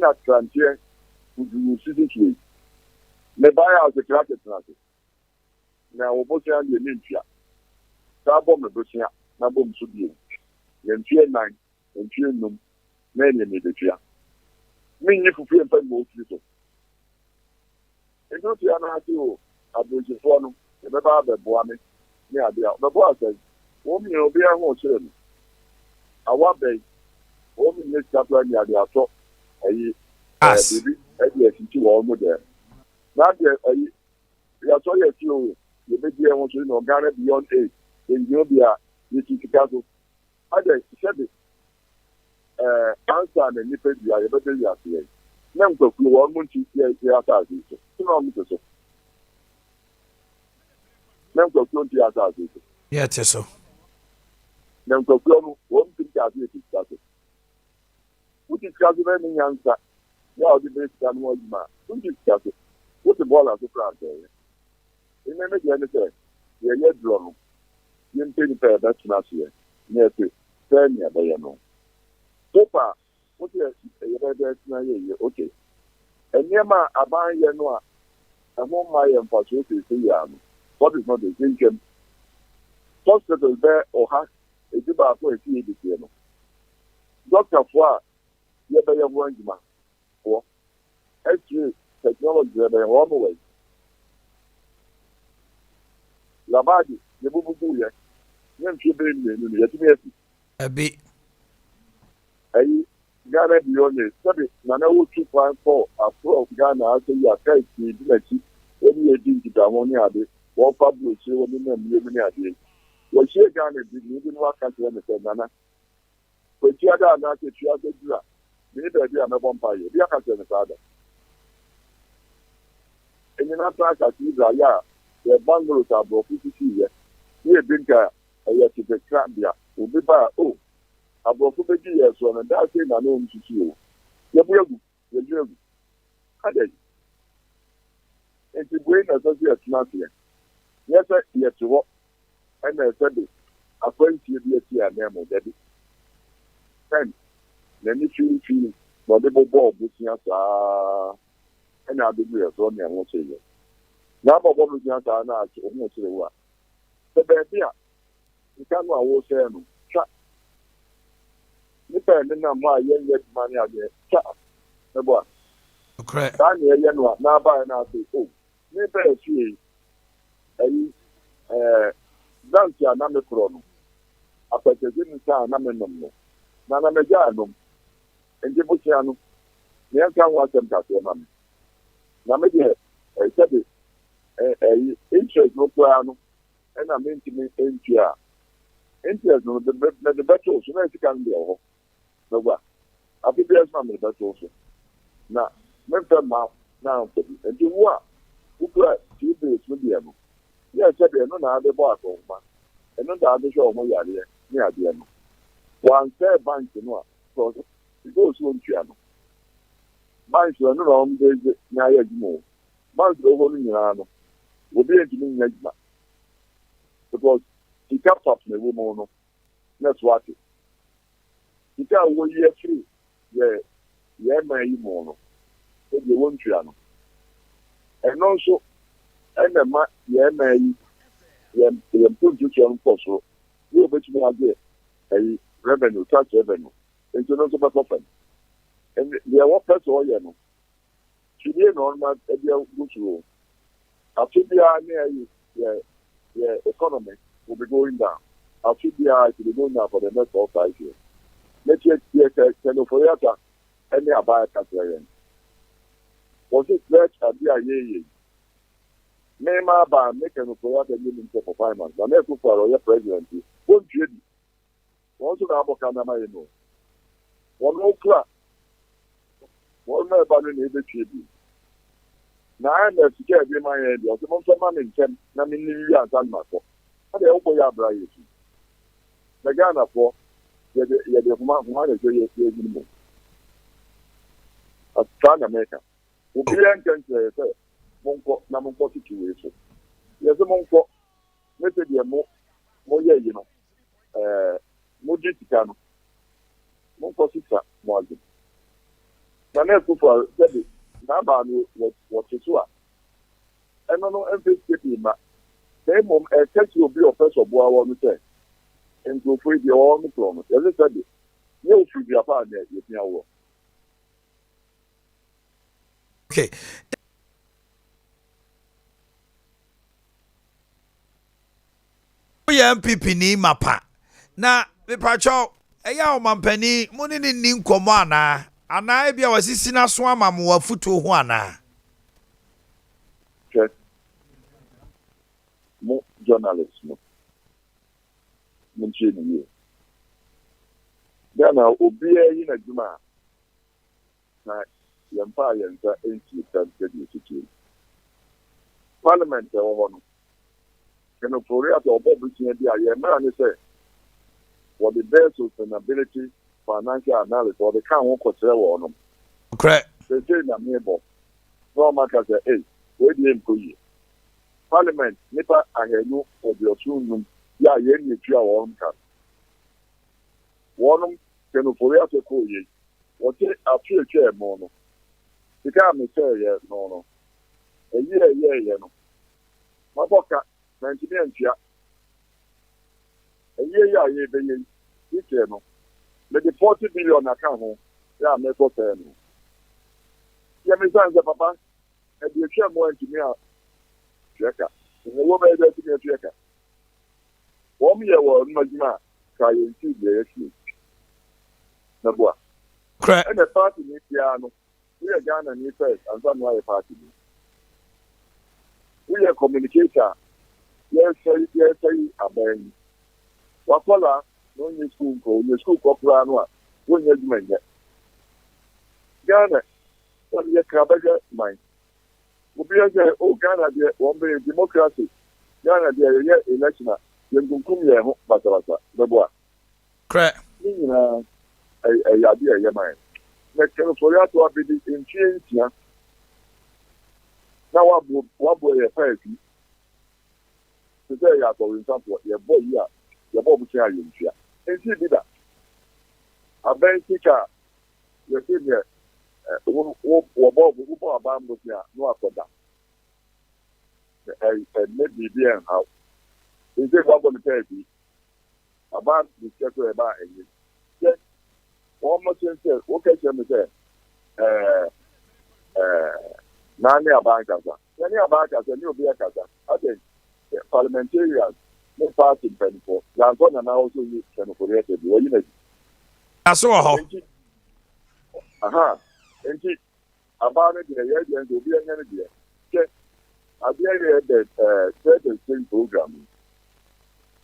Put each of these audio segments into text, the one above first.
Ɛna tranteɛ guduu sisi soɔ yi. Mebaeɛ a ɔse krakye tena ase. Na wo bosea deɛ mentua. Saa bɔ me bosea na bɔ me so bio. Na mfeɛ nnan, mfeɛ nnum na ɛneɛ merebɛtua. Mennye fufuo mfa mma wo tiri so. Nti wote ano ase o, aburokyifoɔ no yɛbɛba abɛboa me ne adeɛ a, wɔbɛboa sɛn? Wɔn nyinaa obiara ho rekyere no. Awa bɛn? Wɔn nyɛ sika koraa nni adeɛ atɔ ayi ɛɛ As. biribi de asisi wɔn mo dɛm. Na adeɛ ayi yɛasɔre asi o, yɛbɛdi yɛn ho so, you know, Ghana Beyond Aid, yɛngyina obiara, yɛsi sika so. Adɛn, sɛbe ɛɛ ansa na nnipa dua yɛbɛbɛ wiase yɛn na nkwakuo wɔn mo nti yɛ yɛ asase yi so, so na wɔn te so. Na nkwakuo nti yɛ asase yi so. Yɛ te so. Na nkwakuo no wɔn ti nti ase yɛ ti sika so. Wote sika so bɛyɛ ne nyansa yɛ a wɔde bɛyɛ sika no ho adwuma a, wonte sika so. Wote bɔɔla so koraa nsɛeɛ. Nnɛ me deɛ ne sɛ yɛyɛ dorɔ no yɛmpɛ nipa a yɛbɛtena aseɛ na yɛte sɛ nea ɛbɛyɛ no. Hope a wo sɛ yɛbɛyɛ dɛ atumi ayɛ yie ok. Nneɛma a aban yɛ no a ɛho mma yɛ mfasoɔ seesei yi ara no what is not this yɛntwam. Hospitals bɛyɛ 111 a ɛsi yɛ bɛsie no dɔktafoɔ a yɛbɛyɛ ho adwuma foɔ X-ray technology yɛ bɛn wɔn wɔ yi. Labadi yɛbubu gu yɛ ne mfie bɛyɛ mmienu no yɛtumi asi. Ɛbi. Ɛyi Ghana Beyond Aid sɛbi nana wotu kwan kɔ akorɔ Ghana asɛ yi a kaa pii di n'akyi wɔne yɛ di nkitaho ne ade wɔfa burokyire wɔne nam wiem ne adeɛ wɔhyie Ghana bi ne bi no waka kyerɛ me sɛ nana Kwasia da anaasɛ Fiada duru a, menni baabi a mɛbɔ mpaeɛ. Obi aka kyerɛ me saa da? Nnyina tra Cathedral yɛ a yɛ bungalows a aborɔfo sisiiɛ ne ebi nka ɛyɛ tete krabea. Obi ba a, oh, aborɔfo bɛdi yɛn soɔ no, daa sei na na wɔn sisi o. Yɛbu agu, yɛdwiri agu. Adɛn? Enti wei na ɛsɛ sɛ yɛtena aseɛ. Nyɛ sɛ yɛte hɔ na ɛsɛ de akwansie bi asi ananmu. Dabi. Pen, n'ani firifiri na ɔde bobɔɔ bosea saa ara na abedu yɛn so ne ɛho kyere yɛn. Na abɔbɔ bosea saa na wo ho kyere wo a, sɛ baabi a sika no a woresɛe no twa. Nnipa a ɛnenam hɔ a yɛnyɛ adwuma ne adeɛ twa. Meboa. Nokorɛ. Saa na ɛyɛ no a, na abaeɛ no ase, oh, mebɛɛ fie yi, Ayi, ɛɛ, dance a na mekorɔ no, apɛtɛdze nsa a na menom no, na na magyaa nom. Ntsi bosea no, meɛnka ho asɛm kaseɛ ma me. Na me deɛ, ɛɛ, sɛbe, ɛɛ, ɛyi, interest no koraa no na mentumi ntua a, interest no, mede bɛto wo so, na sika no deɛ wɔ hɔ. Bagua, afe biara nso na mede bɛto wo so, na memfa mma wo na amfa bi. Enti wo a wokura T-bills no deɛ no, yɛ sɛdeɛ ɛno na wode bɔ akɔnhoma, ɛno na wode hwɛ wo ho yareɛ ne adeɛ no. Wansɛe bank no a, because sika a ɔsi ɔntua no, bank no ɛno na wɔde gye na ayɛ adwuma o. Bank no wɔ hɔ no nyinaa no, obi ntumi nyɛ adwuma because sika pap na ɛwɔ mu no na ɛso ate. Sika a wɔyi afiri yɛ yɛn man yi mu no, sɛdeɛ wɔntua no, ɛno nso na ɛma yɛn man yi yɛn yɛn mpuntutuo no kɔ soro. Ne wɔbɛtumi agye ɛyi revenue, tax revenue, nti no nso bɛkɔ fam. Deɛ wɔpɛ sɛ ɔyɛ no, Fidie na ɔnoma de agu so o. Afe biara ne ayi yɛ yɛ economy will be going down. Afe biara it will be going down for the next 4, 5 years. Ne tie tie sɛ Ken Ofori-Atta ɛne aban ɛka kyerɛ yɛn. Wɔsi stretch ade a yɛyɛ yi. Me ma aban me Ken Ofori-Atta nye minister for finance na na Akufo-Addo ɔyɛ president yi. Wɔntue bi. Wɔn nso na abɔ ka na ama yɛ no. Wɔn okura wɔn na ɛba no na ebetue bi. Na IMF sika a ɛde ma yɛn deɛ, ɔsɛ momfa ma me ntɛm na menni nwie ansa na makɔ. Adeɛ wobɔ yɛ abra yɛ fi. Na Ghanafoɔ yɛde homa homa na ɛhwɛ yɛ yɛ mu. Saa na mɛka. Obiara nka nkyerɛ yɛ sɛ monkɔ na monkɔ tutu wei so. Yɛsɛ monkɔ ne sɛ deɛ mo moyɛ yi no, mogye sika no, monkɔ sisa mo adwene. Nana Akufo a sɛbe n'abaa no wɔte so a, ɛno no mfa sika pii mma, na mmom ɛka kyerɛ obi a ɔpɛ sɛ ɔboa wɔn no sɛ, Nkurɔfoɔ yi, deɛ wɔwɔ no korɔn no, yɛse sɛbe nyɛ wo firi dua pa a na yɛpia woɔ. Okay. Woyɛ NPP ni mapa. Na mepakyɛw, ɛyɛ a ɔmampanin mo ne no nni nkɔmmɔ anaa? Anaa ebia wasisi n'aso ama mo wɔ afotuo ho anaa? Hwɛ, mo journalists no, montie me yie. Ghana obiara yi n'adwuma a, na yɛmfaa yɛn nsa nsii fam sɛdeɛ ɛsi teɛ yi. Parliament a ɛwɔ hɔ no, Ken Ofori-Atta ɔbɔ bosea bi a yɛn mmara ne sɛ wɔde bɛɛ sustainability financial analysis wɔde ka ho kɔkyerɛ wɔnom. Nokorɛ. Seesei na merebɔ na wɔn aka sɛ ei wei deɛ ɛnkɔ yie. Parliament nnipa 275 yɛ a yɛn na yɛtua wɔnom ka no. Wɔnom Ken Ofori-Atta kɔɔ yei. Wɔte afe a etwaa mu no, sika a mesɛeɛ no no, ayi a ɛyɛeɛ no, mabɔ ka, mantumi antua. Ayie yi a yɛrebɛyɛ yi, this year no, mede 40 billion aka ho yɛ a merekɔsɛe no. Yɛ mesiane sɛ, Papa, ɛde atwa mu antumi atua ka. Ɛnna wobɛyɛ dɛ atumi atua ka. Wɔn yɛ wɔn adwuma a, ka yɛn ti deɛ yɛasie. Mɛboa. Korɛ. Ɛna party ni biara no, woyɛ Ghana ni first ansa na woayɛ party ni. Woyɛ communicator a, yɛresɛe yɛresɛe aban yi. Wakɔla na ɔnyɛ school nkɔ, ɔnyɛ school kɔ koraa no a, wonnya adwuma nyɛ. Ghana, yɛ kra bɛhwɛ man. Obiara sɛ oh Ghana deɛ wɔn bɛyɛ democracy, Ghana deɛ yɛyɛ election a yɛnkunkum yɛn ho basabasa, bɛboa. Korɛ. Ne nyinaa ɛyɛ adeɛ a ɛyɛ ma yɛn. Na Ken Ofori-Atta abɛdi mfeɛ 6 na wabo waboa yɛn paa afi te sɛ yɛ akɔwensafoɔ yɛbɔ yi a yɛbɔ bosea a yɛntua. Ɛnsii bi da. Abɛn sika a Yɛse deɛ wo wo wɔbɔ wobɔ aban bosea na wakɔda. Ɛnɛ biribi ɛnhaw. Nse wabɔ no pɛɛ bi. Aban de sika kura ɛba a ɛnyɛ. Sɛ wɔn mo sen sɛ woka kyerɛ me sɛ ɛɛ ɛɛ naa ne aban kasa. Yɛ ne aban kasa ne obi akasa. Adɛn parliamentarians ne party mpanimfoɔ yankɔ nana hɔ sɛ oyi sɛnofori ɛsɛ bi wɔyi n'adi. Aso wɔ hɔ. Nti aha nti abaa no deɛ yɛ deɛ nso obi anya no deɛ kyɛ adeɛ yɛ dɛ ɛɛ third exchange program yi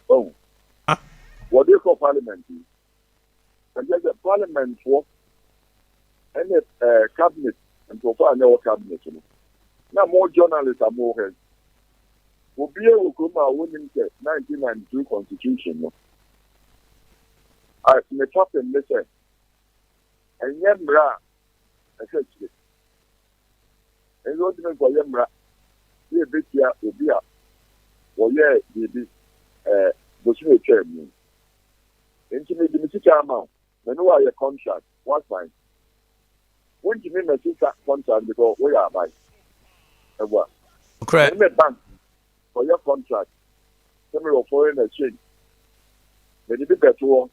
ɔn wɔde kɔ parliament yi ɛkyɛ sɛ parliament foɔ ɛne ɛɛ cabinet nkurɔfoɔ a na ɛwɔ cabinet no na mo journalist a mo hɛ obiara wɔ kurom a wonim sɛ 1992 constitution no a ne fapem ne sɛ ɛnyɛ mmara a ɛhwɛ akyire. Ɛnso wontumi nkɔyɛ mmara sɛ yɛbɛtia obi a wɔyɛɛ biribi ɛɛ bosome atwa mu. Nti mede me sika ama wo, me ne wo ayɛ contract, woasan. Wontumi mmɛsesa contract because woyɛ aban. Ɛboa. Nokorɛ. Me ne me bank kɔyɛ contract sɛ mewɔ foreign exchange. Mede bi bɛto hɔ,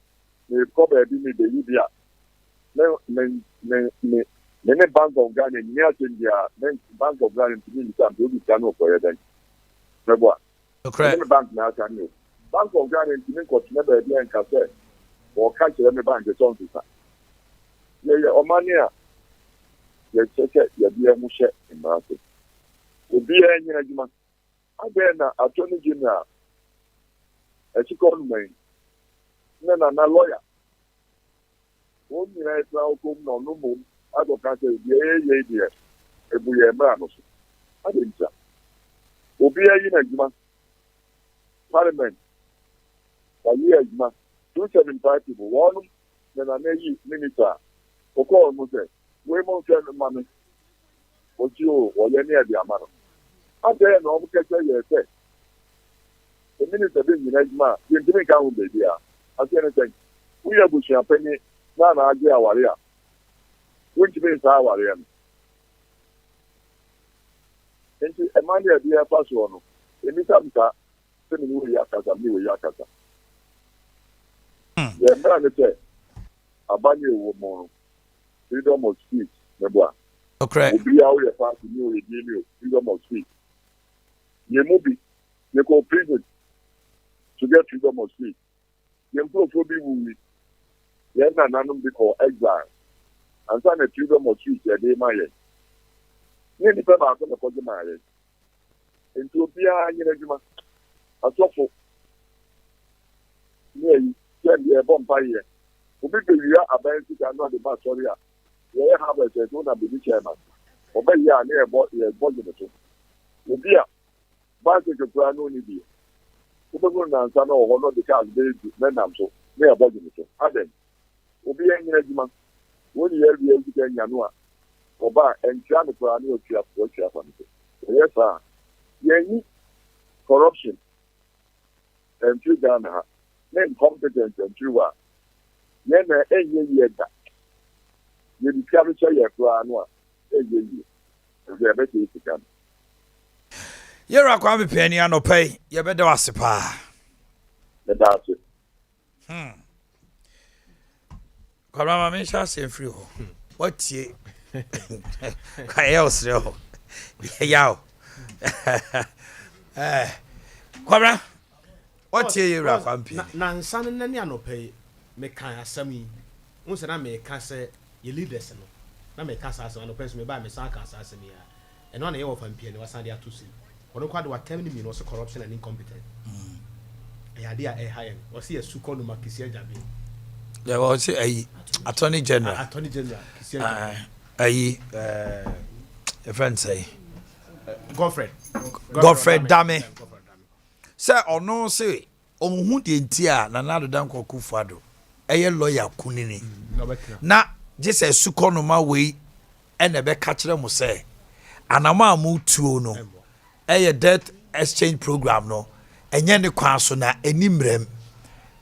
mekɔ baabi mebeyi bi a, me me me me me ne Bank of Ghana nni asɛm biara. Me Bank of Ghana ntumi mmisa me sɛ wode sika no rekɔyɛ dɛn. Mɛboa. Me ne Nokorɛ. me bank na aka ne o. Bank of Ghana ntumi nkɔtena baabi a nka sɛ wɔka kyerɛ me bank sɛ ɔnsesa. Yɛyɛ ɔman a yɛkyɛ sɛ yɛde yɛn ho hyɛ mmara ase. Obiara nyɛ adwuma. Adɛn na Attorney General Asikɔ Nman ne Nana lawyer wɔn nyinaa atena hɔ komm na ɔno mmom akɔka sɛ deɛ yɛyɛ yi deɛ ɛbu yɛn mmara no so? Adɛn ntia? Obiara yi n'adwuma. Parliament wayi adwuma 275 people wɔnom na Nana yi minister a ɔkɔɔ mu sɛ wei mo nhwɛ no ma me. Ɔsi o wɔyɛ ne ɛde ama no. Adɛn na wɔn kɛkyɛ yɛɛ sɛ sɛ minister bi nnyina adwuma a yɛntumi nka ho baabiara. Aseɛ ne sɛn? Woyɛ abusua panyin na na agye aware a Wontumi nsaa awareɛ no. Nti ɛma ne ɛde ɛfa soɔ no, mmisa me saa sɛ me ne wei akasa, me ne wei akasa. Yɛn mmara ne sɛ aba ne ɛwɔ mu no, freedom of speech meboa. Nokorɛ. Obiara woyɛ party ni o, yɛ din ni o, freedom of speech. Yɛn mu bi, yɛkɔ prison to get freedom of speech. Yɛn nkurɔfoɔ bi wuyi, yɛn nananom bi kɔ exile ansa na freedom of speech yɛde ma yɛn. Nyɛ nipa baako na kɔgye maa yɛn. Nti obiara nyɛ n'adwuma. Asɔfo ne ayi sɛ deɛ ɛbɔ mpaeɛ. Obi bɛwia aban sika na ɔde ba sɔre a, yɛyɛ harvest ɛso na bɛdi chairman. Ɔbɛyɛ a ne yɛbɔ yɛbɔ gye ne so. Obi a bicycle koraa no ɔnni bi. Wobɛhu no nansa na ɔwɔ hɔ na ɔde cars bɛyɛ du na nam so na yɛbɔ gye ne so. Adɛn? Obi nyɛ adwuma. Wɔn yɛ awia sika nya no a, ɔba a ɛnkyea no koraa na watua watua afa no so. Ɛyɛ saa a, yɛnyi corruption ɛmfiri Ghana ha ne incompetence ɛmfiri hɔ a, yɛn na ɛnyɛ yie da. Yɛde sika no hyɛ yɛ koraa no a, ɛnyɛ yie. Nso yɛbɛsɛe sika no. Yɛwura Kwame Piani anɔpa yi, yɛbɛda wo ase paa. Meda ase. Kwabena ma menhyɛ aseɛ mfiri hɔ. Watie. Ɛyɛ wo serɛ hɔ. Yaw. Eh, Kwabena, watie yɛwura Kwame Piani. Nansa no nɛ ne anɔpa yi, meka asɛm yi. Wohu sɛ na meka sɛ yɛ leaders no, na meka saa asɛm anɔpa yi nso mebaa mesan ka saa asɛm yi a. Ɛno a na ɛyɛ wɔfa Mpiani wasan de ato so yi. Ɔno koraa de watɛm no mmienu, ɔse corruption and incompetent. Ɛyɛ adeɛ a ɛha yɛn. Ɔse yɛ sukɔ no ma Kissi Agyabeng. Yɛ ɔse ayi Attorney General. Attorney General Kissi Agyabeng. Ayi yɛfrɛ no sɛ Godfred. Godfred Dame. Sɛ ɔno se ɔnhu deɛ nti a Nana Addo Dankwa Akufo-Addo ɛyɛ lɔya kunini na gye sɛ sukɔnoma wei ɛna ɛbɛka kyerɛ mo sɛ anamɔ a motuo no ɛyɛ debt exchange program no ɛnyɛ ne kwan so na ɛni mmerɛm.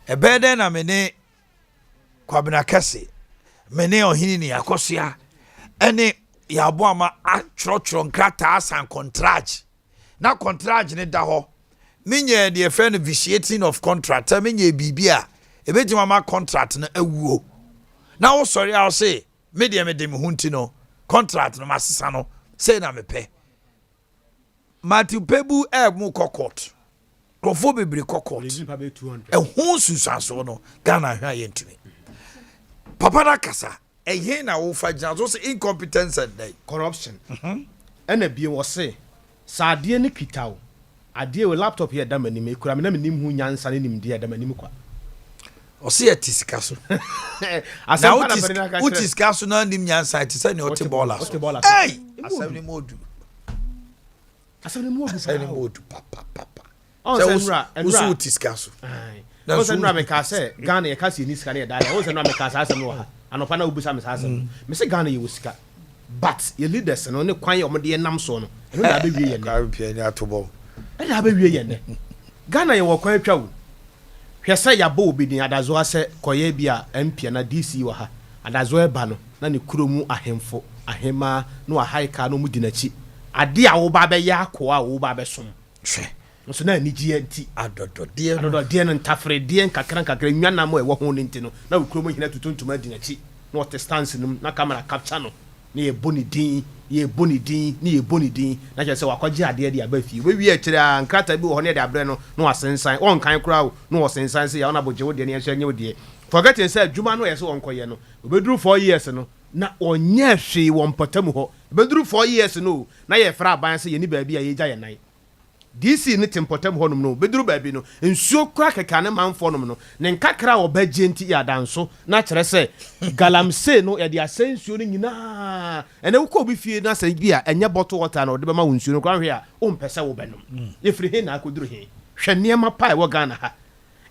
Ɛbɛyɛ dɛn na me ne Kwabena Kɛse, me ne Ɔhene Ni Akosua ɛne Yɛaboama atwerɛtwerɛ nkrataa asan kɔntragye na kɔntragye no da hɔ. Menyɛɛ deɛ yɛfrɛ no vitiating of contract, sɛ menyɛɛ biribi a ɛbɛtumi ama contract no awuo. Na wosɔre a wose me deɛ mede me ho nti no contract no masesa no sei na mepɛ. Matthew Pebu ɛmo kɔ court. Nkurɔfoɔ bebree kɔ court. Ɛho nsunsuansoɔ no Ghana ahwɛ a yɛntumi. Papa no akasa ɛhe na wofa gyina so sɛ incompetence and dɛn? Corruption. Ɛna bio wɔse sɛ adeɛ no kita wo, adeɛ wei laptop yi a ɛda m'anim yi ɛkura me na mennim ho nyansa ne nimdeɛ a ɛda m'anim kwa. Ɔse yɛte sika so. Na wote sika so na nim nyansa ɛte sɛ nea ɔte bɔɔla so. Ei! Asɛm no mu odu. Asɛm no mu odu paa. Asɛm no mu odu papapapa. Sɛ woso wote sika so. Ɔn sɛ nnora mekaa sɛ Ghana yɛka sɛ yɛni sika na yɛdaadaa. Ɔn sɛ nnora mekaa saa asɛm no wɔ ha. Anɔpa na wobisa me saa asɛm no. Mese Ghana yɛwɔ sika. But yɛ leaders no ne kwan a wɔde yɛn nam soɔ no, ɛno na abɛwie yɛn nnɛ. Kwame Piani ato bɔm. Ɛna abɛwie yɛn nnɛ. Ghana yɛwɔ kwan atwa o. Hwɛ sɛ yɛabɔ obi din Adazoa sɛ kɔyɛ bi a MP anaa DC wɔ ha. Adazoa ɛba no na ne kuro mu ahemfo, ahemmaa na wahae car na wɔdi n'akyi. Adeɛ a woba abɛyɛ akoa a woba abɛsom. Hwɛ. Nso na anigyeɛ nti. Adɔdɔdeɛ no. Adɔdɔdeɛ no, ntaferedeɛ nkakra nkakra, nnwanam a ɛwɔ ho no nti no, na wo kurom hene atutu ntoma adi n'akyi, na ɔte stands no mu, na camera capture no, na yɛbɔ ne din, na yɛbɔ ne din, na yɛbɔ ne din, na kyerɛ sɛ wakɔgye adeɛ de aba fie. Wobɛwie akyire ara, nkrataa bi wɔ hɔ na yɛde abrɛ no, na wasensan. Ɔnkan koraa o, na ɔsensan sɛ, Honourable gye wo deɛ na yɛn nso yɛnyɛ wo deɛ. Forgetting sɛ adwuma no a ɛyɛ sɛ ɔnkɔyɛ no, ɔbɛduru 4 years no, na ɔnyɛɛ hwee wɔ mpɔtam hɔ. Ɛbɛduru 4 years no o, na yɛrefrɛ aban sɛ yɛnni baabi a yɛgya yɛn nan. DC no te mpɔtam hɔnom no, bɛduru baabi no, nsuo koraa kɛkɛ a ne manfoɔ nom no, ne nkakra a wɔbɛgye nti yɛ adanso, na kyerɛ sɛ galamsey no yɛde asɛe nsuo no nyinaa. Ɛnnɛ wokɔ obi fie na sɛ bi a ɛnyɛ bottle water na ɔde bɛma wo nsuo no koraa nhwɛ a, wompɛ sɛ wobɛnom. Yɛfiri he na akɔduru he? Hwɛ nneɛma pa a ɛwɔ Ghana ha.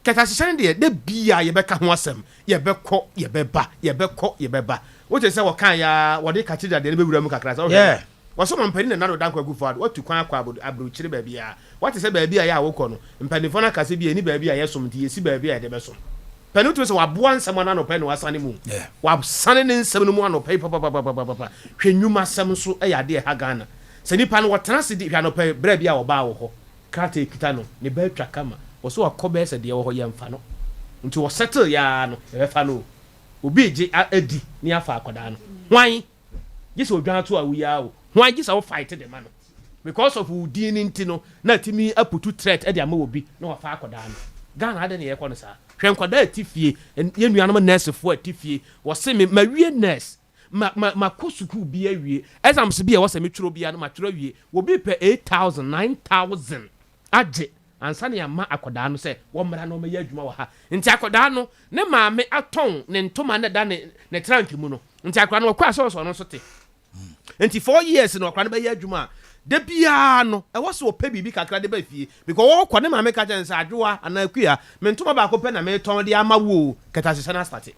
Kɛtɛasehyɛ no deɛ, da biara yɛbɛka ho asɛm. Yɛbɛkɔ, yɛbɛba, yɛbɛkɔ, yɛbɛba. Wote sɛ wɔkaeɛ ara, wɔde cathedral deɛ no bɛwura mu kakra. Sɛ wohwɛ no, wɔse ɔmampanin Nana Addo Dankwa Akufo-Addo, watu kwan akɔ aburokyire baabiara. Woate sɛ baabi a ɛyɛ a wokɔ no, mpanimfoɔ no aka sɛ bi a ɛnni baabi a yɛsom nti yɛsi baabi a yɛde bɛsom. Pɛ no wotumi sɛ waboa nsɛm ano anɔpa yi na wasane mu. Wasane ne nsɛm no mu anɔpa yi papapapapapa. Hwɛ nnwuma sɛm nso yɛ adeɛ ɛha Ghana. Sɛ nipa no wɔtena ase di hwɛ anɔpa yi berɛ bi a ɔbaa wɔ hɔ krataa ɛkita no ne ba atwa kama wɔ so wakɔ bɛyɛ sɛ deɛ wɔ hɔ yɛmfa no nti wɔ settle yɛ ara no yɛbɛfa no o. Obi regye adi ne afa akwadaa no hwan? Gye sɛ odwan to a woyi ara o. Hwan? Gye sɛ wo fight de ma no. Because of wo din no nti no na atumi aputu threat de ama obi na wafa akwadaa no. Ghana adɛn na yɛkɔ no saa? Hwɛ nkwadaa a ɛte fie, yɛn nuanom nurse foɔ a ɛte fie, wɔse me mawie nurse, ma ma makɔ sukuu bi awie, exams bi a ɛwɔ sɛ metwerɛ biara no matwerɛ awie, obi pɛ 8000, 9000 agye ansa na yɛama akwadaa no sɛ wɔmmra na wɔmmɛyɛ adwuma wɔ ha. Nti akwadaa no, ne maame atɔn ne ntoma na ɛda ne ne trunk mu no, nti akwadaa no ɔkɔ a sɛ ɔsɛ ɔno nso te. Nti 4 years no akwadaa no bɛyɛ adwuma a, da biara no ɛwɔ sɛ ɔpɛ biribi kakra de ba fie because ɔkɔ ne maame ka kyerɛ no sɛ adwoa anaa akua me ntoma baako pɛ na metɔn de ama wo o, kɛtɛasehyɛ no asate.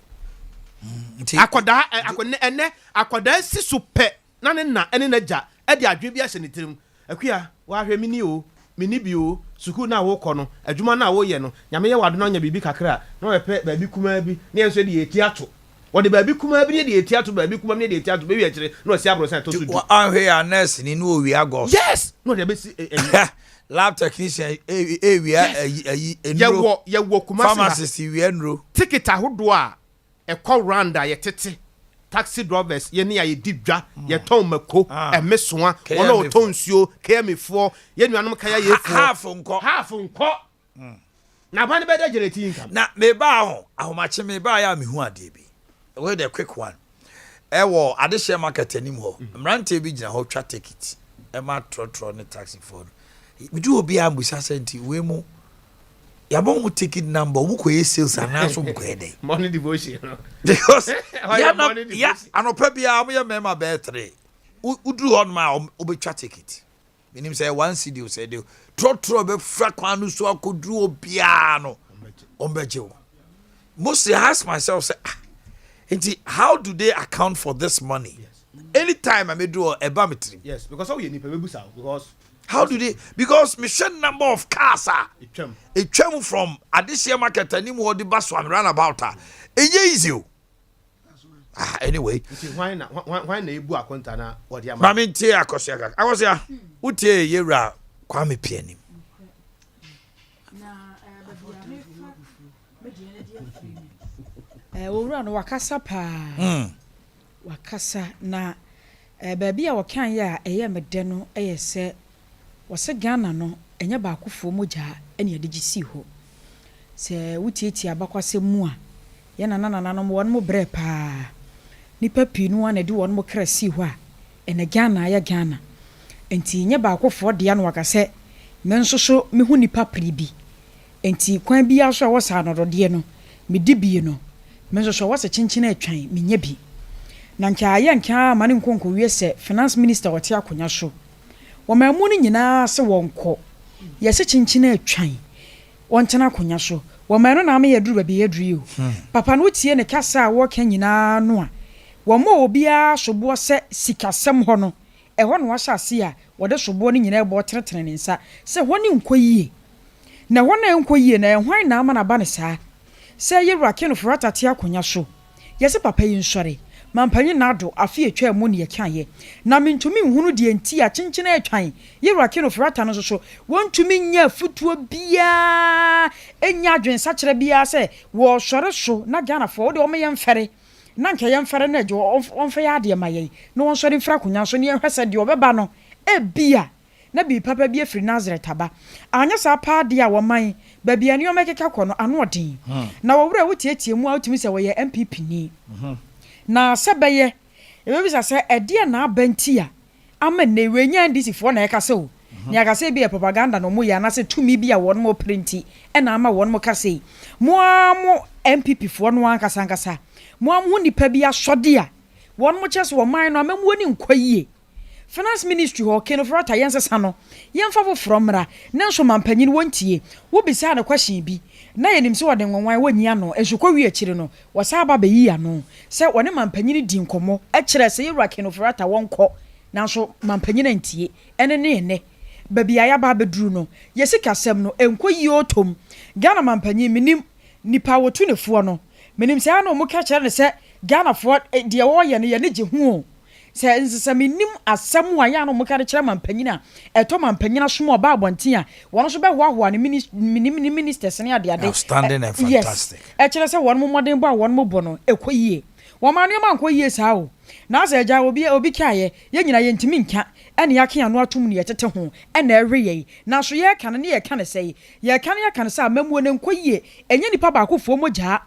Nti Akwadaa ɛ akɔ ɛnɛ akwadaa si so pɛ na ne na ne n'agya de adwene bi ahyɛ ne tirim. Akua, wahwɛ me ni o, me ni bi o, sukuu no a wokɔ no, adwuma no a woyɛ no, Nyame yɛ w'adom na wonya biribi kakra a, na wabɛpɛ baabi kumaa bi na yɛn nso yɛde yɛn ti ato. Wɔde baabi kumaa bi na yɛde yɛn ti ato, baabi kumaa bi na yɛde yɛn ti ato, bɛwie akyire na wasi aborosan a ɛtɔ so du. Anhwɛ yɛ a nurse ni na owia gauze. Yes! Na ɔde abɛsi ɛyi. Lab technician ewia ɛyi ɛyi nnuro. Yɛwɔ yɛwɔ Kumasi ha. Pharmacist wia nnuro. Ticket ahodoɔ a ɛkɔ round a yɛtete taxi drivers yɛne a yɛdi dwa yɛtɔn mako ɛmesoa wɔn a wɔtɔn nsuo KMA foɔ yɛn nuanom kayayefoɔ. Half nkɔ. Half nkɔ. Na aban no bɛda generate income. Na mebaa ho ahomakye mebaa yɛ a mehu adeɛ bi wei the quick one ɛwɔ adehyɛ market anim hɔ mmeranteɛ bi gyina hɔ twa ticket ɛma trɔtrɔ ne taxi foɔ no medu hɔ biara mbusa sɛ nti wei mu yɛabɔ mo ticket number ɔmo kɔyɛ sales anaasɛ ɔmo kɔyɛ dɛn Morning devotion no. Because Ɔyɛ morning ya devotion. anɔpa biara ɔmo yɛ mmarima bɛyɛ three woduru hɔ nom a wobɛtwa ticket menim sɛ 1 cedi o sɛ de trɔtrɔ bɛfra kwan no so akɔduru obiara no ɔmbɛgye wo. Mostly I ask myself sɛ, ah, nti how do they account for this money? Anytime I meduru hɔ ɛba me tirim. Yes, because ɔyɛ nipa bɛbusa wo because How do they, because mehwɛ number of cars a etwam. Etwam from adehyeɛ market anim hɔ de ba Suame roundabout a ɛnyɛ easy o. Ah, anyway. Nti hwan na ebu akonta na wɔde ama? Maame ntie Akɔsua kaka. Akɔsua, wotie yɛwura Kwame Pianim. Na baabi a mefa me deɛ no de afiri no, owura no wakasa paa. Wakasa na baabi a ɔkaeɛ a ɛyɛ me dɛ no yɛ sɛ wɔsɛ Ghana no ɛnyɛ baakofoɔ mogya ɛne yɛde gye sii hɔ. Sɛ wotietie abakwasɛm mu a, yɛn nana nananom wɔn mo brɛ paa. Nipa pii no ara na ɛde wɔn mo kra sii hɔ a ɛnɛ Ghana ayɛ Ghana. Nti nyɛ baakofoɔ dea na waka sɛ me nso so mehu nipa pere bi. Nti kwan biara so a ɛwɔ saa anɔdɔdeɛ no medi bie no, me nso so ɛwɔ sɛ kyenkyene atwan menya bi. Na nka ayɛ nka ara ma ne nkɔ nkɔwie sɛ finance minister a ɔte akonnwa so. Wɔn amu no nyinaa sɛ wɔnkɔ. Yɛse kyenkyene atwan wɔntena akonnwa so. Wɔn ɛno na ama yɛaduru baabi a yɛaduru yi o. Papa no wotie ne kasa a wɔka nyinaa no a, wɔmmɔɔ obiara soboɔ sɛ sikasɛm hɔ no, ɛhɔ na wahyɛ ase a wɔde soboɔ no nyinaa rebɔ tenetene ne nsa sɛ hɔ ne nkɔ yie. Na ɛhɔ no a ɛnkɔ yie no, ɛyɛ hwan na ama no aba no saa? Sɛ Yewura Ken Ofori-Atta te akonnwa so, yɛse papa yi nsɔre. Mampanyin Nado, afe a etwaa mu ne yɛkaeɛ. Na mentumi nhunu deɛ nti a kyenkyene atwan Yewura Ken Ofori-Atta no nso so, wɔntumi nyɛ afutuo biara, nnya adwensakyera biara sɛ wɔresɔre so na Ghanafoɔ, wo deɛ wɔn yɛmfɛre, na nka yɛmfɛre no agye wɔmfa yɛ adeɛ ma yɛn na wɔnsɔre mfiri akonnwa so na yɛnhwɛ sɛ deɛ ɔbɛba no ebia na biribi papa bi afiri Nasaret aba. Anyɛ saa paa deɛ a wɔman, baabi a nneɛma rekeka kɔ no, ano ɔden. Na wɔ werɛ a wotietie mu a wotumi sɛ wɔyɛ NPP ni. Na sɛ bɛyɛ, yɛbɛbisa sɛ ɛdeɛn na aba nti a ama nnɛ yi, wei nyɛ NDC foɔ na ɛkasa o, na yɛaka sɛ ebia propaganda na wɔyɛ anaasɛ tumi bi a wɔn repere nti na ama wɔn ka sei. Mo ara mo NPP foɔ no ankasa ankasa, mo ara mo ho nnipa bi asɔde a wɔn kyerɛ sɛ ɔman no amammuo no nkɔ yie. Finance ministry hɔ, Ken Ofori-Atta yɛnsesa no, yɛmfa foforɔ mmra, nanso mampanyin wɔntie. Wobisaa no question bi, na yɛnim sɛ ɔde nwanwan wɔnyi ano, nso kɔwie akyire no, wɔsan ba bɛyii ano sɛ wɔne mampanyin dii nkɔmmɔ kyerɛɛ sɛ yɛwura Ken Ofori-Atta wɔnkɔ, nanso mampanyin antie. Ɛno ne ɛnnɛ, baabi a yɛaba abɛduru no, yɛ sikasɛm no, ɛnkɔ yie ɔtɔm. Ghana mampanyin, menim. Nipa a wɔtu no foɔ no, menim sɛ ɛa na wɔka kyerɛ no sɛ Ghanafoɔ deɛ wɔreyɛ no yɛn ani gye ho o. Sɛ nso sɛ mennim asɛm a ɛyɛ a na wɔka de kyerɛ mampanyin a, ɛtɔ mampanyin asom a ɔba abɔnten a, wɔn nso bɛhoahoa ne minis ne ne ministers ne adeade. Outstanding and Yes, fantastic. ɛkyerɛ sɛ wɔn mmɔdenbɔ a wɔn bɔ no, ɛkɔ yie. Wɔmaa nneɛma ankɔ yie saa o. Na asɛ agya obi obi kaeɛ, yɛn nyinaa yɛntumi nka, ɛna yɛaka yɛn ano atom na yɛtete ho, ɛna ɛwe yɛn. Nanso yɛreka no ne yɛreka no sɛe. Yɛreka no yɛka no sɛ amammuo no nkɔ yie, ɛnyɛ nnipa baakofoɔ mogyaa.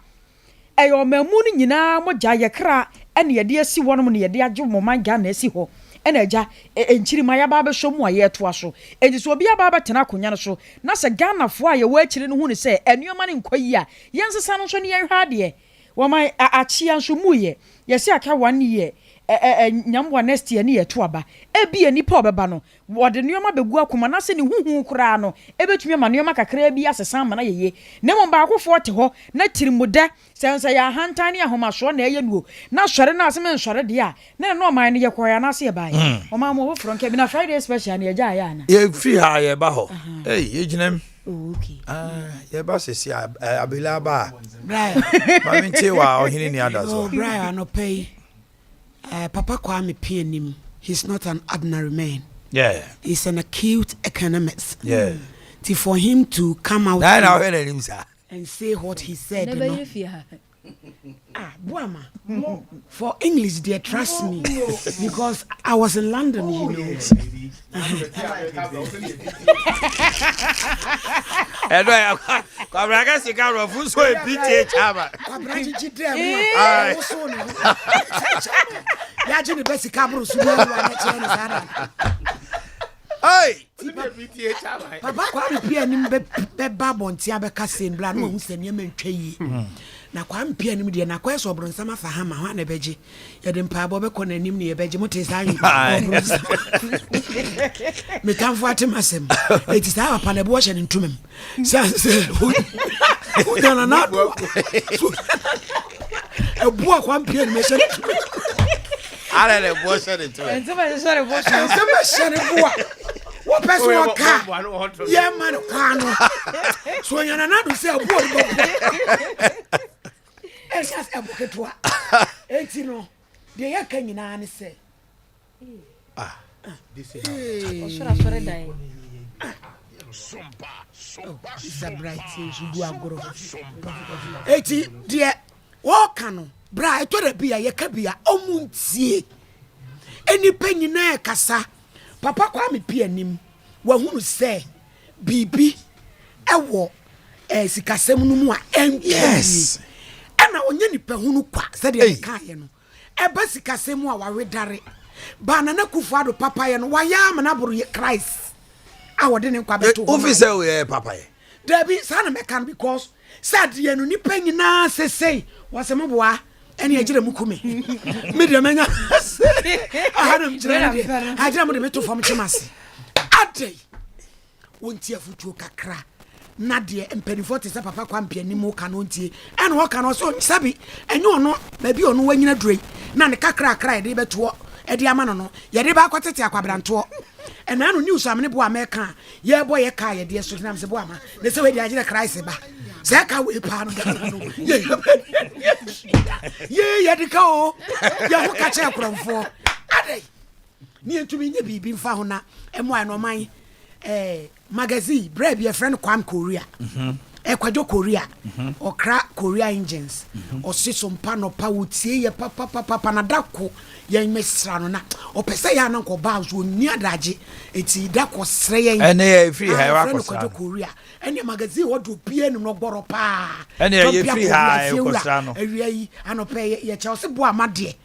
Ɛyɛ ɔmanmu no nyinaa mogya, yɛ kra na yɛde asi hɔnom na yɛde agye ɔman Ghana asi hɔ ɛna agya nkyirimma yɛaba abɛsɔ mu a yɛretoa so. Enti sɛ obi aba abɛtena akonwa no so na sɛ Ghanafoɔ a yɛwɔ akyire no hu no sɛ nnoɔma no nkɔ yie a, yɛnsesa no nso na yɛnhwɛ adeɛ. Wɔma akyea nso mmuiɛ. Yɛse aka one year, ɛ ɛ Nyamboa next year ne yɛto aba. Ebia nipa a ɔbɛba no, Wɔde nneɛma begu akoma anaasɛ ne ho hu koraa no betumi ama nneɛma kakraa bi asesa ama no ayɛ yie. Na mmom baakofoɔ te hɔ na tirimudɛ, sɛ nso ɛyɛ ahantan ne ahomasoɔ na ɛyɛ no o, na sɔre na ase mensɔre deɛ a, na ɛno ɔman no yɛkɔeɛ anaasɛ yɛbaeɛ? Ɔman mu ɔfoforɔ nka bi na Friday special no yɛgyaeɛ anaa? Yɛfiri ha yɛba hɔ. Ei, yɛgyina mu. Oh, okay. Ah, yɛba sisi a, eh, Abela aba a. Brian. Ma mentie wa ɔhene ni ada so. Oh, Brian, anɔpa yi. Eh, Papa Kwame Pianim, he's not an ordinary man. Yeah. He's an acute economist. Yeah. Ti for him to come out and, na saa. and say what he said, you know. Ah, Buama. For English, dear, trust me. Because I was in London, you know. Ɛdɔ yɛ kwabra ka sika aborɔfo nso yɛ PTA chairman. Kwabra gyegye dɛ mu a ɔwosow ne ho. Yɛagye ne bɛ sika aboro so bi awu a n'ɛkyerɛ ne saa da. Hey! Papa Kwame Pia anim bɛba abɔnten abɛka sɛ mbra na wahu sɛ nneɛma ntwa yie. Na Kwame Pia anim deɛ na akɔyɛ sɛ ɔbronsam afa hama hɔ a na ɛbɛgye. Yɛde mpaebɔ bɛkɔ n'anim ne yɛbɛgye mo te saa ɔbronsam. Me tamfo ate m'asɛm. Eti saa papa na ɛboɔ hyɛ ne ntoma mu. Sɛ sɛ wonya na n'ado ɛboɔ a Kwame Pia anim ɛhyɛ ne ntoma mu. Ara na ɛboɔ hyɛ ne ntoma mu. Nsɛm ɛhyɛ ne bo so. Nsɛm ɛhyɛ ne bo a wɔpɛ so wɔka yɛma no kwaa no. So ɔnya na n'ado sɛ ɛboɔ no bɛbɔ. Ɛhyɛ sɛ ɛbo ketewa. Enti no, deɛ yɛka nyinaa ne sɛ. Ah. Ɔsoro asɔredan. Isa Bright nso gu agorɔ. Eti deɛ wɔka no, bra ɛtɔ da bi a yɛka bi a ɔmo ntie. Nnipa nyinaa kasa. Papa Kwame Pianim, wahunu sɛ biribi wɔ eh, sikasɛm no mu a ɛntwa Yes. yie. Ɛna ɔnyɛ nipa hunu kwa sɛdeɛ Ei. mekaeɛ no. Ɛba sikasɛm mu a wawedare. Baa Nana Akufo-Addo papayɛ no, wayɛ ama no aboro yɛ Christ a wɔde ne nkwa bɛto hɔ Wofi maa sɛ yɛn. woyɛ papayɛ? Dabi, saa na mɛka no because sɛ adeɛ no nipa nyinaa sesei wɔsɛ mo boa ɛne agyina mu ku me. Me deɛ manya aha na megyina no deɛ agyina mo de me to fam kyem ase. Adɛn? Wɔntie afotuo kakra na deɛ mpanimfoɔ te sɛ Papa Kwampe anim ka no ɔntie. Ɛna ɔka no ɔsɛ sɛbi ɛnyɛ ɔno baabi ɔno wanyina duro yi na ne kakrakra yɛde bɛtoɔ ɛde ama no no yɛde ba akɔtete akwabrantoɔ. Ɛna ano news amene boa mɛka a yɛbɔ yɛ kaa yɛde ɛso nam sɛ boa ma ne sɛ wei deɛ agyerɛ Christ ba sɛ ɛka wei paa no Ghana no yɛ yɛde ka o yɛ ho ka kyerɛ korɔmfoɔ adɛn ne yɛntumi nyɛ biribi mfa ho na ɛmmoa ɛno ɔman eh, magazine berɛ bi yɛfrɛ no Kwam Korea mm -hmm. Kwadwo Korea mm -hmm. ɔkra Korea engines mm -hmm. ɔse so mpa nɔpa wɔtie yɛ papapapapa na da ko yɛn mesra no na ɔpɛ sɛ yɛ ana nkɔbaa so ɔnni adagye ɛti da kɔ srɛ yɛn ɛne yɛ firi ha ah, yɛfrɛ no Kwadwo Korea ɛne magazine hɔ de obiara nim no ɔgbɔrɔ paa ɛne yɛ firi ha yɛkɔsra no awia yi anɔpɛ yɛkyɛ ɔse boa ma deɛ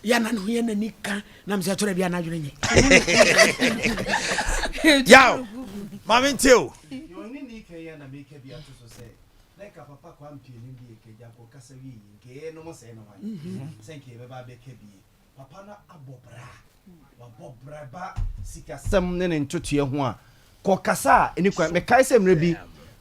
yɛ na ne ho yɛ n'ani ka na mesɛ ɛtɔrɔ bi a n'adwene nyɛ. Yaw, maame ntie o. Papa no abɔ bra. Wabɔ bra ba sikasɛm ne ne ntotoeɛ ho a, kɔ kasa a ɛni kwan. Mekae sɛ mmerɛ bi,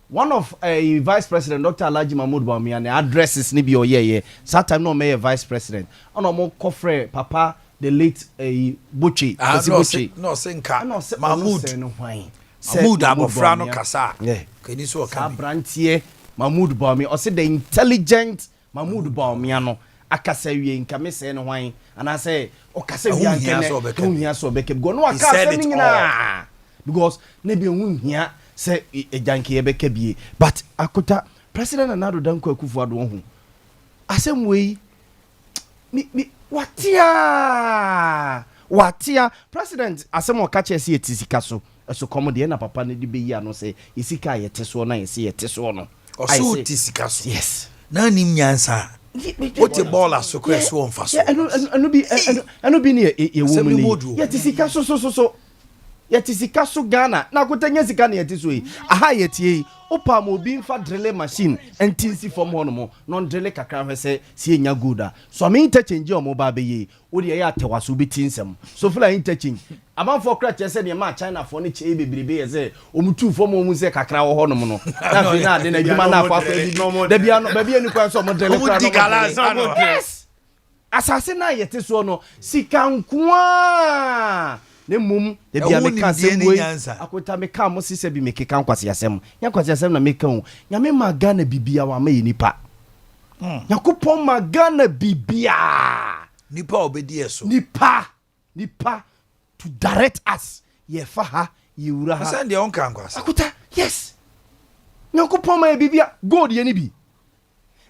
one of eh, Vice President Doctor Alhaji Mahmood Bawumia ne addresses no bi a ɔyɛeɛ, saa time na ɔmmɛyɛ Vice President, ɛna wɔn kɔfrɛɛ Papa the late eh, Botwe, Ah, Kwasi na ɔse, Botwe, na ɔse nka ɛna ɔse ɔno Mahmood, sɛɛ no hwan sɛ Mahmood Mahmood abɔfra no Bawumia. kasa a, Yeah. kani so ɔka Saa bi. aberanteɛ. Mahmood Bawumia, ɔse the intelligent Mahmood Bawumia no akasa wie, nka me sɛɛ ne hwan anaasɛ ɔkasa wie Ɛho nhia ankɛnɛ sɛ ɔbɛka ɛho bi. Hia sɛ ɔbɛka bi because ɔno He aka said asɛm no it all. nyinaa because na bi ɛho nhia sɛ agya nka yɛbɛka bie. But akota President Nana Addo Dankwa Akufo Addo ho asɛm wei mi watea watea president asɛm a ɔka kyerɛ sɛ yɛte sika so ɛso kɔm deɛ na papa no de bɛyi ano sɛ yɛ sika a yɛte soɔ na yɛsɛ yɛte soɔ no. Ɔso Ayɛ wote sika so yes. Na anim nyansa a wote bɔɔla so kora so wɔ mfa so. Yeah, ɛno bi ɛno bi ne yɛwɔ Asɛm mu no ne mu odu o. yɛte sika so yɛte sika so. Ghana na akota nyɛ sika na yɛte so yi. Aha yɛtie yi, wopa ma obi mfa drilling machine ɛnti nsi fam hɔ nom na ɔndrille kakra hwɛ sɛ si ɛnya gold a Suame Interchange a ɔmo ba bɛyɛ yi, wode ɛyɛ atɛwa so wobɛti nsɛm Sofla Interchange. Amanfoɔ kora kyerɛ sɛ nneɛma a Chinafoɔ no kyɛɛ bebrebe yɛ sɛ ɔmu tuu fam, ɔmu sɛ kakra wɔ hɔ nom no, na afei na ade no adwuma no akɔ akɔ bi dabi ano baabi ani kwan sɛ ɔmo drille Ɔmo kora di na ɔmo drille. galamsey ano. Yes, asase no a yɛte soɔ no, sika nkoaa na mmom dabi a Ɛho meka nimdeɛ asɛm ne wei nyansa. Akota meka mo se sɛ bi mekeka nkwaseasɛm, nyɛ nkwaseasɛm na meka o. Nyame ma Ghana bibia, wama yɛ nipa. Nyankopɔn ma Ghana bibiaa. Nipa a ɔbɛdi ɛ so. Nipa, nipa to direct us. Yɛfa ha, yɛwura ha. Sɛn deɛ ɔnka nkwasa. Akota, yes, Nyankopɔn ma yɛ bibia. Gold yɛ ni bi,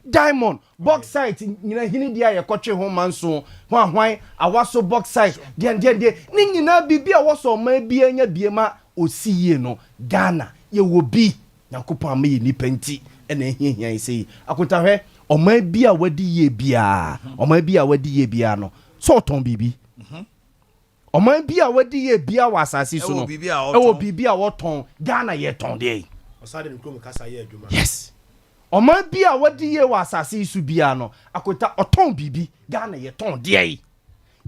diamond, bauxite nyina hini deɛ a yɛkɔtwe ho ma nso ho ahwan awaso bauxite deɛ deɛ deɛ ne nyinaa biribi a wɔsɔ ɔman bi anya bie ma osi yie no, Ghana yɛwɔ bi. Nyankopɔn ama yɛ nipa nti ɛna ehiahia yi sɛ yi. Akotahwɛ, ɔman bi a wadi yie biara, ɔman bi a wadi yie biara no sɛ ɔtɔn biribi. Ɔman bi a wadi yie biara wɔ asase so no Ɛwɔ biribi a ɔtɔn. Ɛwɔ biribi a wɔtɔn. Ghana yɛtɔn deɛ yi. Ɔsan de ne kurom kasa yɛ adwuma. Yes, ɔman bi a wadi yie wɔ asase yi so biara no, akota, ɔtɔn biribi. Ghana yɛtɔn deɛ yi.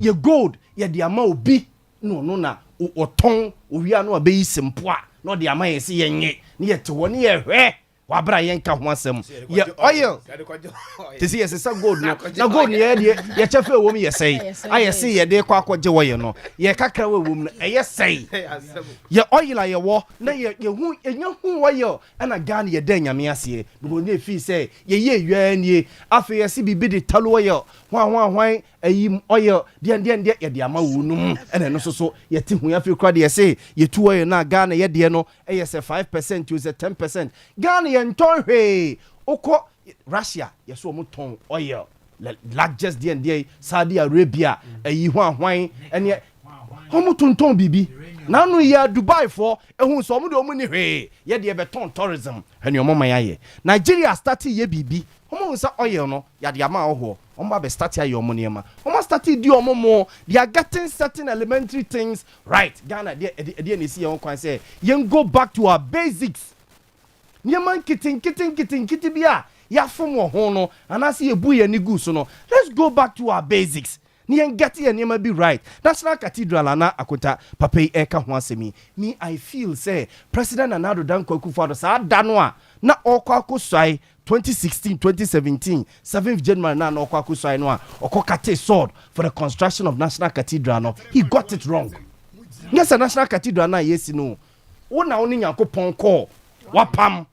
Yɛ gold yɛde ama obi na ɔno na ɔtɔn owia no abɛyi sempo a na ɔde ama yɛn sɛ yɛnyɛ ne yɛte hɔ ne yɛhwɛ wabra yɛnka ho asɛm. Yɛ oil te sɛ yɛsesa gold no na gold no yɛ deɛ yɛkyɛ fɛ ɛwɔ mu yɛ sɛe a yɛse yɛde kɔ akɔgye wɔ yɛ no yɛ kakra wɔ ɛwɔ mu no ɛyɛ sɛe. Yɛ oil a yɛwɔ na yɛ yɛhu yɛnya hu oil ɛna Ghana yɛda Nyame aseɛ because ne ɛfii sɛ yɛyɛ ewia nie. Afei yɛse biribi de talo oil hwan hwan hwan ayi oil deɛ deɛ deɛ yɛde ama wo no mu ɛna ɛno nso so yɛte hu. Afei kora deɛ yɛse yɛtu oil no a Ghana yɛdeɛ no ɛyɛ sɛ 5% o sɛ 10%. Ghana yɛntɔn hwee. Wokɔ Russia, yɛsɛ ɔmo tɔn oil, the largest deɛ deɛ Saudi Arabia ɛyi ho ahwan ɛneɛ ɔmo tontɔn biribi n'ano yɛ. Dubai foɔ ehu sɛ ɔmo de ɔmo ni hwee yɛ deɛ bɛtɔn tourism ɛne ɔmo man ayɛ. Nigeria start yɛ biribi, ɔmo hu sɛ oil no yɛde ama ahohoɔ, ɔmo ba bɛ start ayɛ ɔmo nneɛma, ɔmo start di ɔmo mo. They are getting certain elementary things right. Ghana deɛ ɛde ɛdeɛ na esi yɛn ho kwan sɛ yɛn go back to our basics. Nneɛma nketenkete nketenkete bi a yɛafom wɔ ho no anaasɛ yɛbu yɛn ani gu so no, let's go back to our basics ne yɛn get yɛn nneɛma bi right. National Cathedral ana akonta papa yi ɛka ho asɛm yi, me I feel sɛ President Nana Addo Dankwa Akufo-Addo saa da no a na ɔkɔ akɔsuae 2016 2017 7th January na ɔkɔ akɔsuae no a ɔkɔ cut sod for the construction of National Cathedral no, he got it wrong. Nyɛ sɛ National Cathedral no a yɛsi no, wo na wo ne Nyankopɔn kɔɔ wapam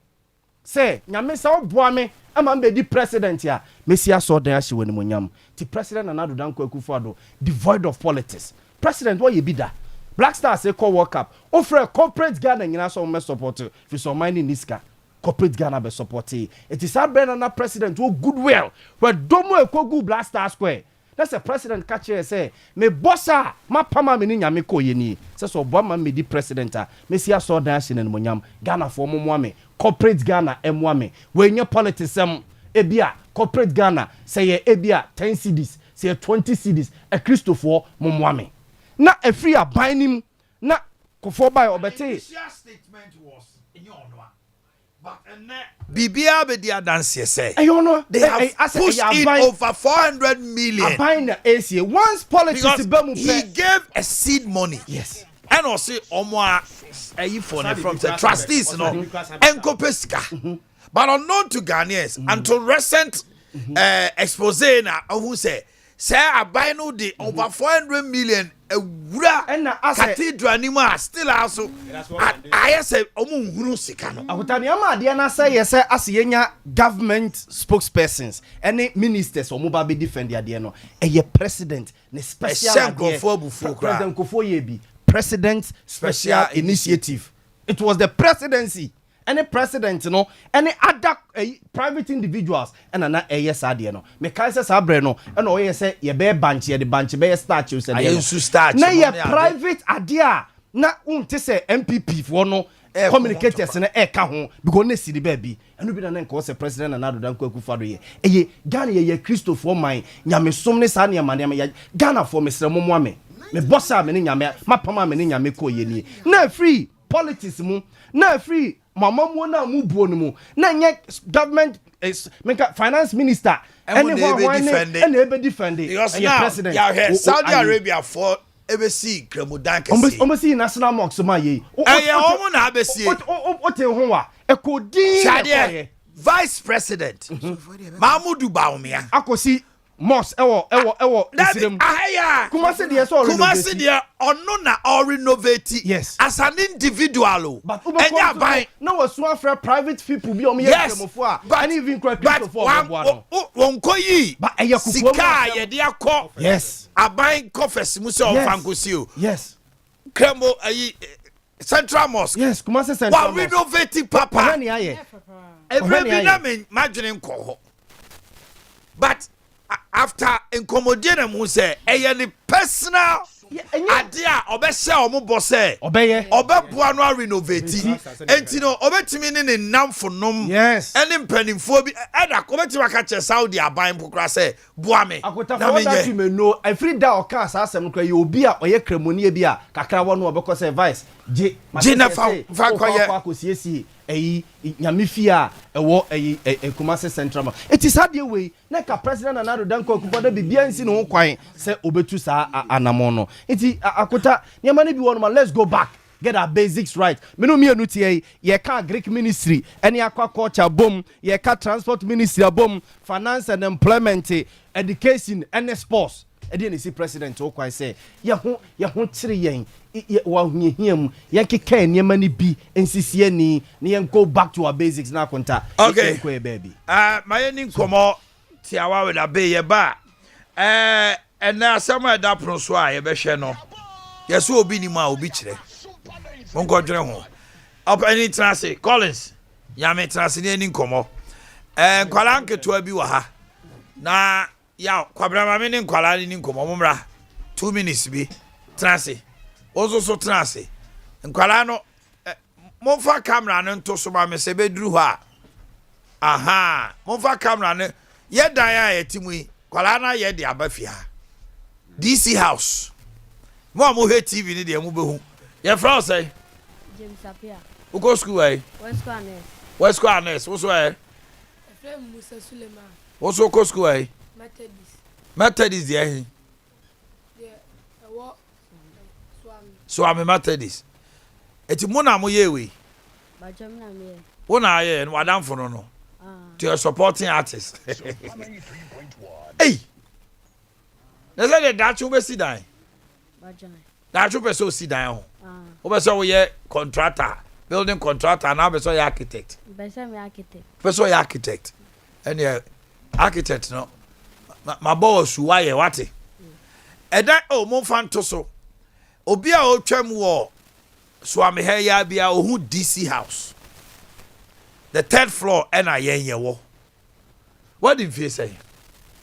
sɛ Nyame sɛ woboa me ama mbɛdi president a mɛsi asɔɔdan ahyɛ wɔ animonyam. Nti President Nana Addo Dankwa Akufo-Addo, devoid of politics, president wɔyɛ bi da. Black Stars kɔ World Cup, wofrɛ corporate Ghana nyinaa sɛ wɔmɛ support fi sɛ ɔman ne ni sika. Corporate Ghana bɛ support. Ɛti saa berɛ nana president wɔ goodwill wɔ dɔm a ɛkɔgu Black Star Square na sɛ president ka kyerɛ sɛ mebɔ sa a mapam a me ne Nyame kɔɔ yɛ nie sɛ ɔboa ma medi president a mɛsi asɔɔdan ahyɛ no animonyam. Ghanafoɔ mommoa me, corporate Ghana ɛmmoa me. Wɔnyɛ politics sɛm. Ebi a corporate Ghana sɛ yɛ ebi a 10 cedis, sɛ yɛ 20 cedis, akristofoɔ mommoa me na ɛfiri aban nim na Kofoɔ bae ɔbɛte. Initial statement was ɛnyɛ ɔno a, but ɛnɛ biribiara bɛdi adanseɛ sɛ ɛyɛ ɔno. They have pushed in over 400 million. Aban na esie once politics because bɛ mu he pɛ. Gave a seed money. Ɛna ɔse ɔmo a ɛyi for ne from sɛ trustees no ɛnkɔpɛ sika, but unknown to Ghanaians until recent expose na ɔhu sɛ aban no de over 400 million. awura Ɛna asɛ- cathedral ni mu a, still a so ayɛ sɛ ɔmo nhunu sika no. Akota, nneɛma adeɛ no asɛ yɛ sɛ ase yɛnya government spokespersons ɛne ministers, ɔmo ba bɛ defend adeɛ no. Ɛyɛ president ne special Ɛhyɛ adeɛ. nkurɔfoɔ abufuo koraa. President Kufuor yɛ bi, president special Special initiative. It was the presidency ɛne president no ɛne other private individuals ɛna na ɛyɛ saa adeɛ no. Mekae sɛ saa berɛ no ɛna ɔyɛ sɛ yɛbɛyɛ bankye, yɛde bankye bɛyɛ starch o sɛ deɛ Ayɛ no. nsu starch Na no yɛ ne ade. private adeɛ a na wonte sɛ NPP foɔ no Ɛɛkɔ ho communicators no ɛɛka ho because ne si de baabi ɛno bi na ne nkɔɔ sɛ President Nana Addo Dankwa Akufo-Addo yɛ ɛyɛ Ghana, yɛyɛ Kristofoɔ man, nyamesom ne saa nneɛma nneɛma yɛ Ghanafoɔ. Mesrɛ mo mmoa me, mebɔ sɛ a me ne Nyame mapam a me ne Nyame kɔɔ yɛ nie na afiri politics mu, na afiri mo amamuo no a mobuo no mu, na ɛnyɛ government menka finance minister ɛmo ɛne na hwan hwan ne ɛbɛ defend. ɛna ɛbɛ defend. Because Ɛyɛ now president yɛahwɛ Saudi ayi. Arabia foɔ ɛbɛsi Kramodan kɛseɛ. Ɔmbɛsi national mosque ma yei. Ɛyɛ ɔmo na abɛsie. Wote ho a ɛkɔ din na Hwɛ ɛkɔyɛ. adeɛ, Vice President Mahamudu Bawumia akɔsi mosque ɛwɔ dabi Esirem. Ahaya. Kumasi deɛ sɛ Kumasi ɔrenovate. deɛ, ɔno na ɔrenovate. As an individual o. But ɛnyɛ wobɛkɔ nso aban. so, na wasu afrɛ private people bi a ɔmo yɛ Nkramofoɔ a but ɛne even kura but Kristofoɔ a ɔmoboa no. wɔn kɔ yi But ɛyɛ kokoa mu sika a asɛm. yɛde akɔ aban coffers mu sɛ ɔmfa nkosi o. Kremo ayi Central Mosque. Yes, Kumasi wa Central Mosque. renovate papa. Ɔhwɛ ne ayɛ. Ebere Ɔhwɛ bi ne na ayɛ. me madwene nkɔ hɔ, but after nkɔmɔdie na mu sɛ ɛyɛ ne personal ade a ɔbɛhyɛ ɔmo bɔ sɛ ɔbɛyɛ. Ɔbɛboa no arenovate, enti no ɔbɛtumi ne ne namfo nom ɛne mpanimfoɔ bi ɛda ɔbɛtumi aka kyerɛ Saudi aban mpo koraa sɛ boa me na Akotafo that menyɛ. You may know, ɛfiri da a ɔkaa saa asɛm no koraa, yɛ obi a ɔyɛ kramonie bi a kakra wɔ no, ɔbɛkɔ sɛ vice gye. Gye na fa kɔyɛ. Akɔ akɔsiesie ɛyi Nyame fie a ɛwɔ ɛyi ɛ Kumasi Central ma eti saa deɛ wei na ka President Nana Addo Dankwa Akufo-Addo biribiara nsi ne ho kwan sɛ obetu saa anamɔ no. Nti Akota, nneɛma no bi wɔ no ma let's go back, get our basics right. Menu mmienu tie yi, yɛka Agric ministry ɛne aquaculture bom, yɛka Transport ministry abom, Finance and Employment, Education ɛne Sports. Ɛdeɛ na esi president wo kwan sɛ yɛho kyerɛ yɛn wɔ ahohiahia mu, yɛnkeka nneɛma no bi nsisi ani na yɛn go back to our basics na akonta yɛnkɔ yɛ baabi. Ma yɛ ni nkɔmɔ tiawa with abe yɛ ba ɛnɛ asɛm a ɛda pono so a yɛbɛhwɛ no, yɛsɛ obi nim a obi kyerɛ, monkɔdwene ho. Ɔpɛni, tena ase. Collins Nyame, tena ase ne ani nkɔmɔ. Nkwalaa nketewa bi wɔ ha na yaw Kwabena maame ne nkwalaa ne ni nkɔmɔ. Mommra 2 minutes bi. Tena ase, wo nso so tena ase. Nkwalaa no, momfa camera no nto so ma me sɛ bɛduru hɔ a. Aha, momfa camera no. Yɛ dan a yɛte mu yi, kwalaa no ayɛ de aba fie ha, DC House. Mo a mohwɛ TV no deɛ, mobɛhu. Yɛfrɛ wo sɛn? James Apia. Wokɔ school ɛ? Wesco Anes. Wesco Anes. Wo so ɛ? Ɛfrɛ me Musa Suleiman. Wo so wokɔ school ɛ? Methodist. Methodist deɛ he? Deɛ ɛwɔ Suame. Suame Methodist. Eti mo na moyɛ wei? Bàjẹ́ mi na mi yɛ. Wo na ayɛ no, wadamfo no Ah. to your supporting artist. Ei, na sɛ deɛ daakye wobɛsi dan? Bàjẹ́. Daakye wopɛ sɛ osi dan ho? Ah. Wopɛ sɛ woyɛ contractor, building contractor, anaa wopɛ sɛ ɔyɛ architect? Bẹ́sẹ̀ mi architect. Wopɛ sɛ ɔyɛ architect. Ɛneɛ architect no mabɔ wɔ su wayɛ wate ɛdan o. Momfa nto so, obi a ɔtwam wɔ Suame ha yi abia ohu DC House, the third floor ɛna yɛn yɛ wɔ. Wadi mfie sɛn?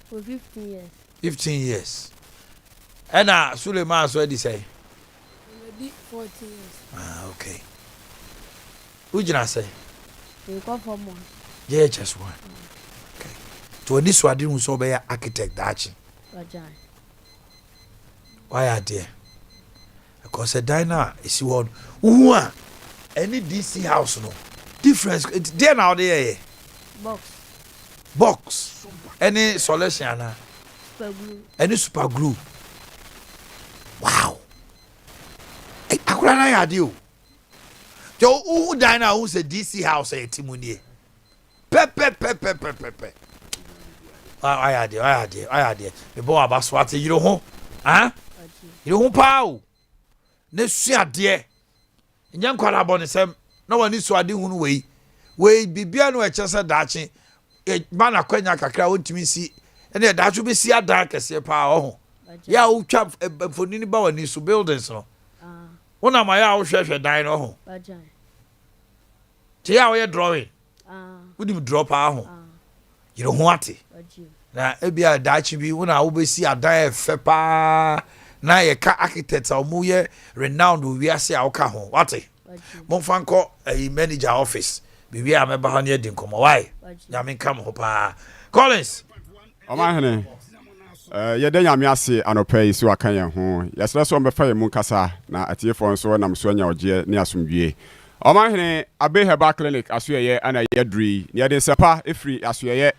For 15 years. 15 years. Ɛna Suleiman so adi sɛn? Medi 14 years. Ah, okay. Wogyina sɛn? Nkɔ form one. JHS one. Okay, nti w'ani so ade hu sɛ wobɛyɛ architect daakye? Bàjẹ́. Wayɛ adeɛ because ɛdan no a ɛsi hɔ no, wohu a ɛne DC House no difference. Nti deɛ na wode yɛyɛ? Box. Box ɛne solution anaa? Super glue. Ɛne super glue. Wow. Akora no ayɛ adeɛ o. Nti wohu dan no a, wohu sɛ DC House a yɛte mu nie pɛpɛpɛpɛpɛpɛ. Wayɛ adeɛ, wayɛ adeɛ, wayɛ adeɛ. Mebɔ waba so ate yere ho ah. Bàjẹ́. Yere ho paa o, na sua adeɛ. Nyɛ nkwadaa abɔnesɛm na w'ani so ade hunu wei. Wei biribiara no ɛkyerɛ sɛ daakye ma no akwanya kakra a ɔntumi nsi ɛne daakye wobɛsi adan akɛseɛ paa ɔho. Yɛ a wotwa mfonini ba w'ani so buildings no. Wonam ayɛ a wohwɛhwɛ dan no ɔho. Nti yɛ a woyɛ drawing. Wonim draw paa ho. Yere ho ate. Na ebia daakye bi wo na wobɛsi adan a ɛfɛ paa na yɛka architects a wɔyɛ renowned wɔ wiase a woka ho. Wate? Momfa nkɔ ayi manager office. Biribi a mɛba hɔ ne adi nkɔmmɔ. Why? Nyame nka mo ho paa. Collins. Ɔmanhene, eh, yɛda Nyame ase anɔpa yi sɛ waka yɛn ho. Yɛsrɛ sɛ ɔmbɛfa yɛn mu nkasa na atiefoɔ nso nam so anya ɔgyeɛ ne asomdwie. Ɔmanhene, Abbey Herbal Clinic asoɛeɛ na yɛaduru yi, na yɛde nsɛmpa firi asoɛeɛ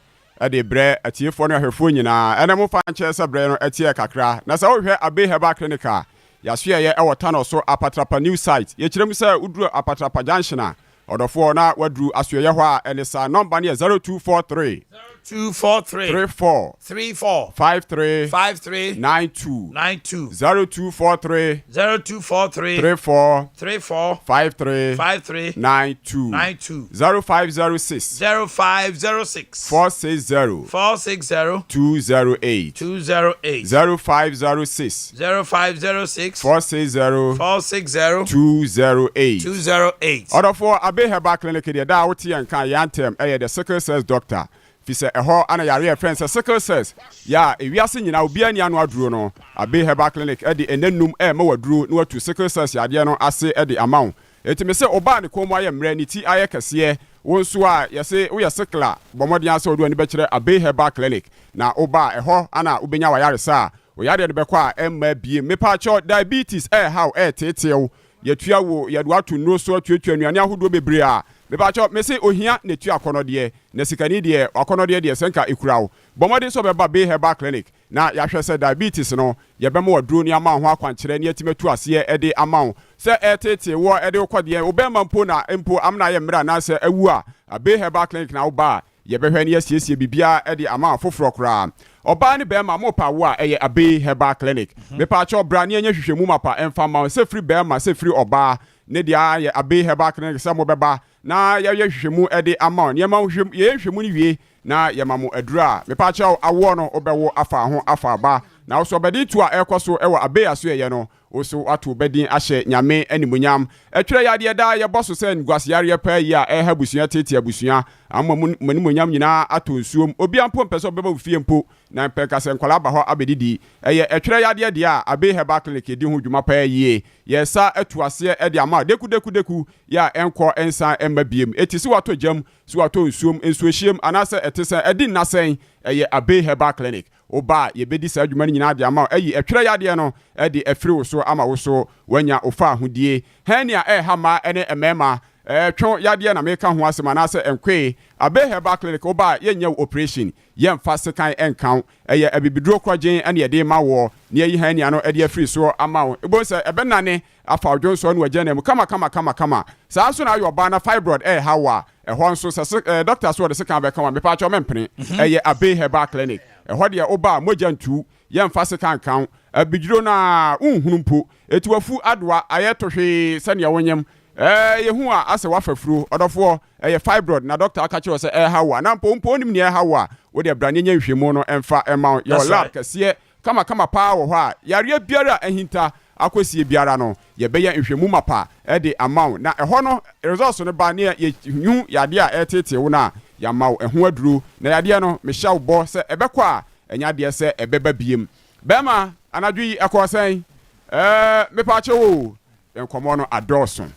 de rebrɛ atiefoɔ ne ahwɛfoɔ nyinaa. Ɛnnɛ momfa nkyɛ sɛ berɛ no teɛ kakra. Na sɛ wohwɛ Abbey Herbal Clinic a, yɛasoɛeɛ wɔ Tanɔ so Apatrapa New Site. Yɛkyerɛ mu sɛ woduru Apatrapa Junction a, Ɔdɔfoɔ na waduru asoɛeɛ hɔ a, ɛne saa nɔmba no yɛ 0243. 0243. 34. 34. 53. 53. 92. 92. 0243. 0243. 34. 34. 53. 53. 92. 92. 0506. 0506. 460. 460. 208. 208. 0506. 0506. 460. 460. 208. 208. Ɔdɔfoɔ, Abbey Herbal Clinic deɛ daa wote yɛn nka a, yɛn antɛm yɛ the sickle cells doctor, fisɛ ɛhɔ na yareɛ a yɛfrɛ no sɛ sickle cells yɛ a ewiase nyinaa obiara nni ano aduro no. Abbey Herbal Clinic de ɛnɛ nnum rema wo aduro na watu sickle cells yadeɛ no ase de ama wo. Enti mese wo ba a ne kɔn mu ayɛ mmerɛ, ne ti ayɛ kɛseɛ, wo nso a yɛse woyɛ sickle a, bɔ mmɔden ara sɛ wode w'ani bɛkyerɛ Abbey Herbal Clinic na woba a ɛhɔ na wobɛnya w'ayaresa a wo yadeɛ no bɛkɔ a ɛmma biem. Mepaakyɛw, diabetes ɛrehaw, ɛreteetee wo, Yɛtua wo, yɛde wo ato nnuro so atuatua nnuane ahodoɔ bebree a, mepakyɛw, mese ohia na ɛtua akɔnnɔdeɛ, na sikani deɛ, w'akɔnnɔdeɛ deɛ sɛ nka ɛkura wo. Bɔ mmɔden sɛ wobɛba Bay Herbal Clinic na yɛahwɛ sɛ diabetes no, yɛbɛma wo aduro na yɛama wo ho akwankyerɛ na yɛatumi atu aseɛ de ama wo. Sɛ ɛreteetee woɔ de wo kɔ deɛ, wo bɛrima mpo na mpo amena ayɛ mmerɛ anaasɛ awu a, Bay Herbal Clinic na woba a, Yɛbɛhwɛ na yɛasiesie biribiara de ama afoforɔ koraa. Ɔbaa ne barima mopɛ awoɔ a, ɛyɛ Abbey Herbal Clinic. Mepaakyɛw bra na yɛnyɛ nhwehwɛmu mapa mfa mma wo, sɛ firi barima sɛ firi ɔbaa. Ne deɛ ara yɛ Abbey Herbal Clinic sɛ mobɛba na yɛayɛ nhwehwɛmu de ama wo. Nneɛma ho hwehwɛmu, yɛyɛ nhwehwɛmu no wie na yɛma mo aduro a, mepaakyɛw awoɔ no wobɛwo afa ho afa aba. Na wo so ɔbɛden tuo a ɛrekɔ so wɔ Abbey asoɛeɛ no, Wo so woato wo ba din ahyɛ Nyame animuonyam. Ɛtwerɛ yɛ adeɛ daa yɛbɔ so sɛ nguase yareɛ paa yi a ɛreha abusua teetee abusua ama mo animuonyam nyinaa atɔ nsuom. Obia mpo mpɛ sɛ ɔbɛba wo fie mpo na mpɛ nka sɛ nkwadaa ba hɔ abɛdidi. Ɛyɛ ɛtwerɛ yadeɛ deɛ a Abbey Herbal Clinic di ho dwuma paa yie. Yɛresa atu aseɛ de ama deku deku deku yɛ a ɛnkɔ nsan mma biem. Eti se watɔ gyam, se watɔ nsuom, nsuohyiem anaasɛ ɛte sɛn, ɛdi nna sɛn, ɛyɛ Abbey Herbal Clinic. Wo ba a, yɛbɛdi saa dwuma no nyinaa de ama wo, ayi ɛtwerɛ yadeɛ no de afiri wo so ama wo so woanya wo faahodie. Hernia ɛreha mmaa ne mmarima, two yadeɛ na meka ho asɛm anaasɛ nkoe. Abbey Herbal Clinic, wo ba a, yɛnyɛ wo operation, yɛmfa sekan nka wo, ɛyɛ abibiduro korɔgyen na yɛde rema woɔ na yɛayi hernia no de afiri soɔ ama wo. Wobɛhu sɛ ɛbɛnane afa wo dwonsɔ ne w'agyanan mu kama kama kama kama. Saa nso na ayɛ ɔbaa na fibroid ɛreha wo a, ɛhɔ nso sɛ se eh, doctor so ɔde sekan bɛka wo a, mepaakyɛw mempene. Ɛyɛ Abbey Herbal Clinic. Ɛhɔ deɛ woba a mogya ntu, yɛmfa sekan nka wo. Abidwuro no a wonhunu mpo. Eti w'afu adoa ayɛ tohwee sɛnea wonyem. Eh, yɛhu a asɛ woafa furo. Ɔdɔfoɔ, ɛyɛ fibroid na doctor aka kyerɛ wo sɛ ɛreha wo a, na mpo wo mpo wonnim nea ɛreha wo a, wo deɛ bra na yɛnyɛ nhwehwɛmu no mfa mma wo. Yɛwɔ That's lab right. kɛseɛ kamakama paa wɔ hɔ a, yareɛ biara a ahinta akɔsie biara no, yɛbɛyɛ nhwɛmu mapa de ama wo. Na ɛhɔ no, results no ba ne yɛhu yadeɛ a ɛreteetee wo no a, yɛama wo ɛho aduro. Na yadeɛ no, mehyɛ wo bɔ sɛ ɛbɛkɔ a, ɛnyɛ adeɛ sɛ ɛbɛba biem. Bɛrima, anadwo yi ɛkɔɔ sɛn? Ɛɛ, mepaakyɛw o, nkɔmmɔ no adɔɔso.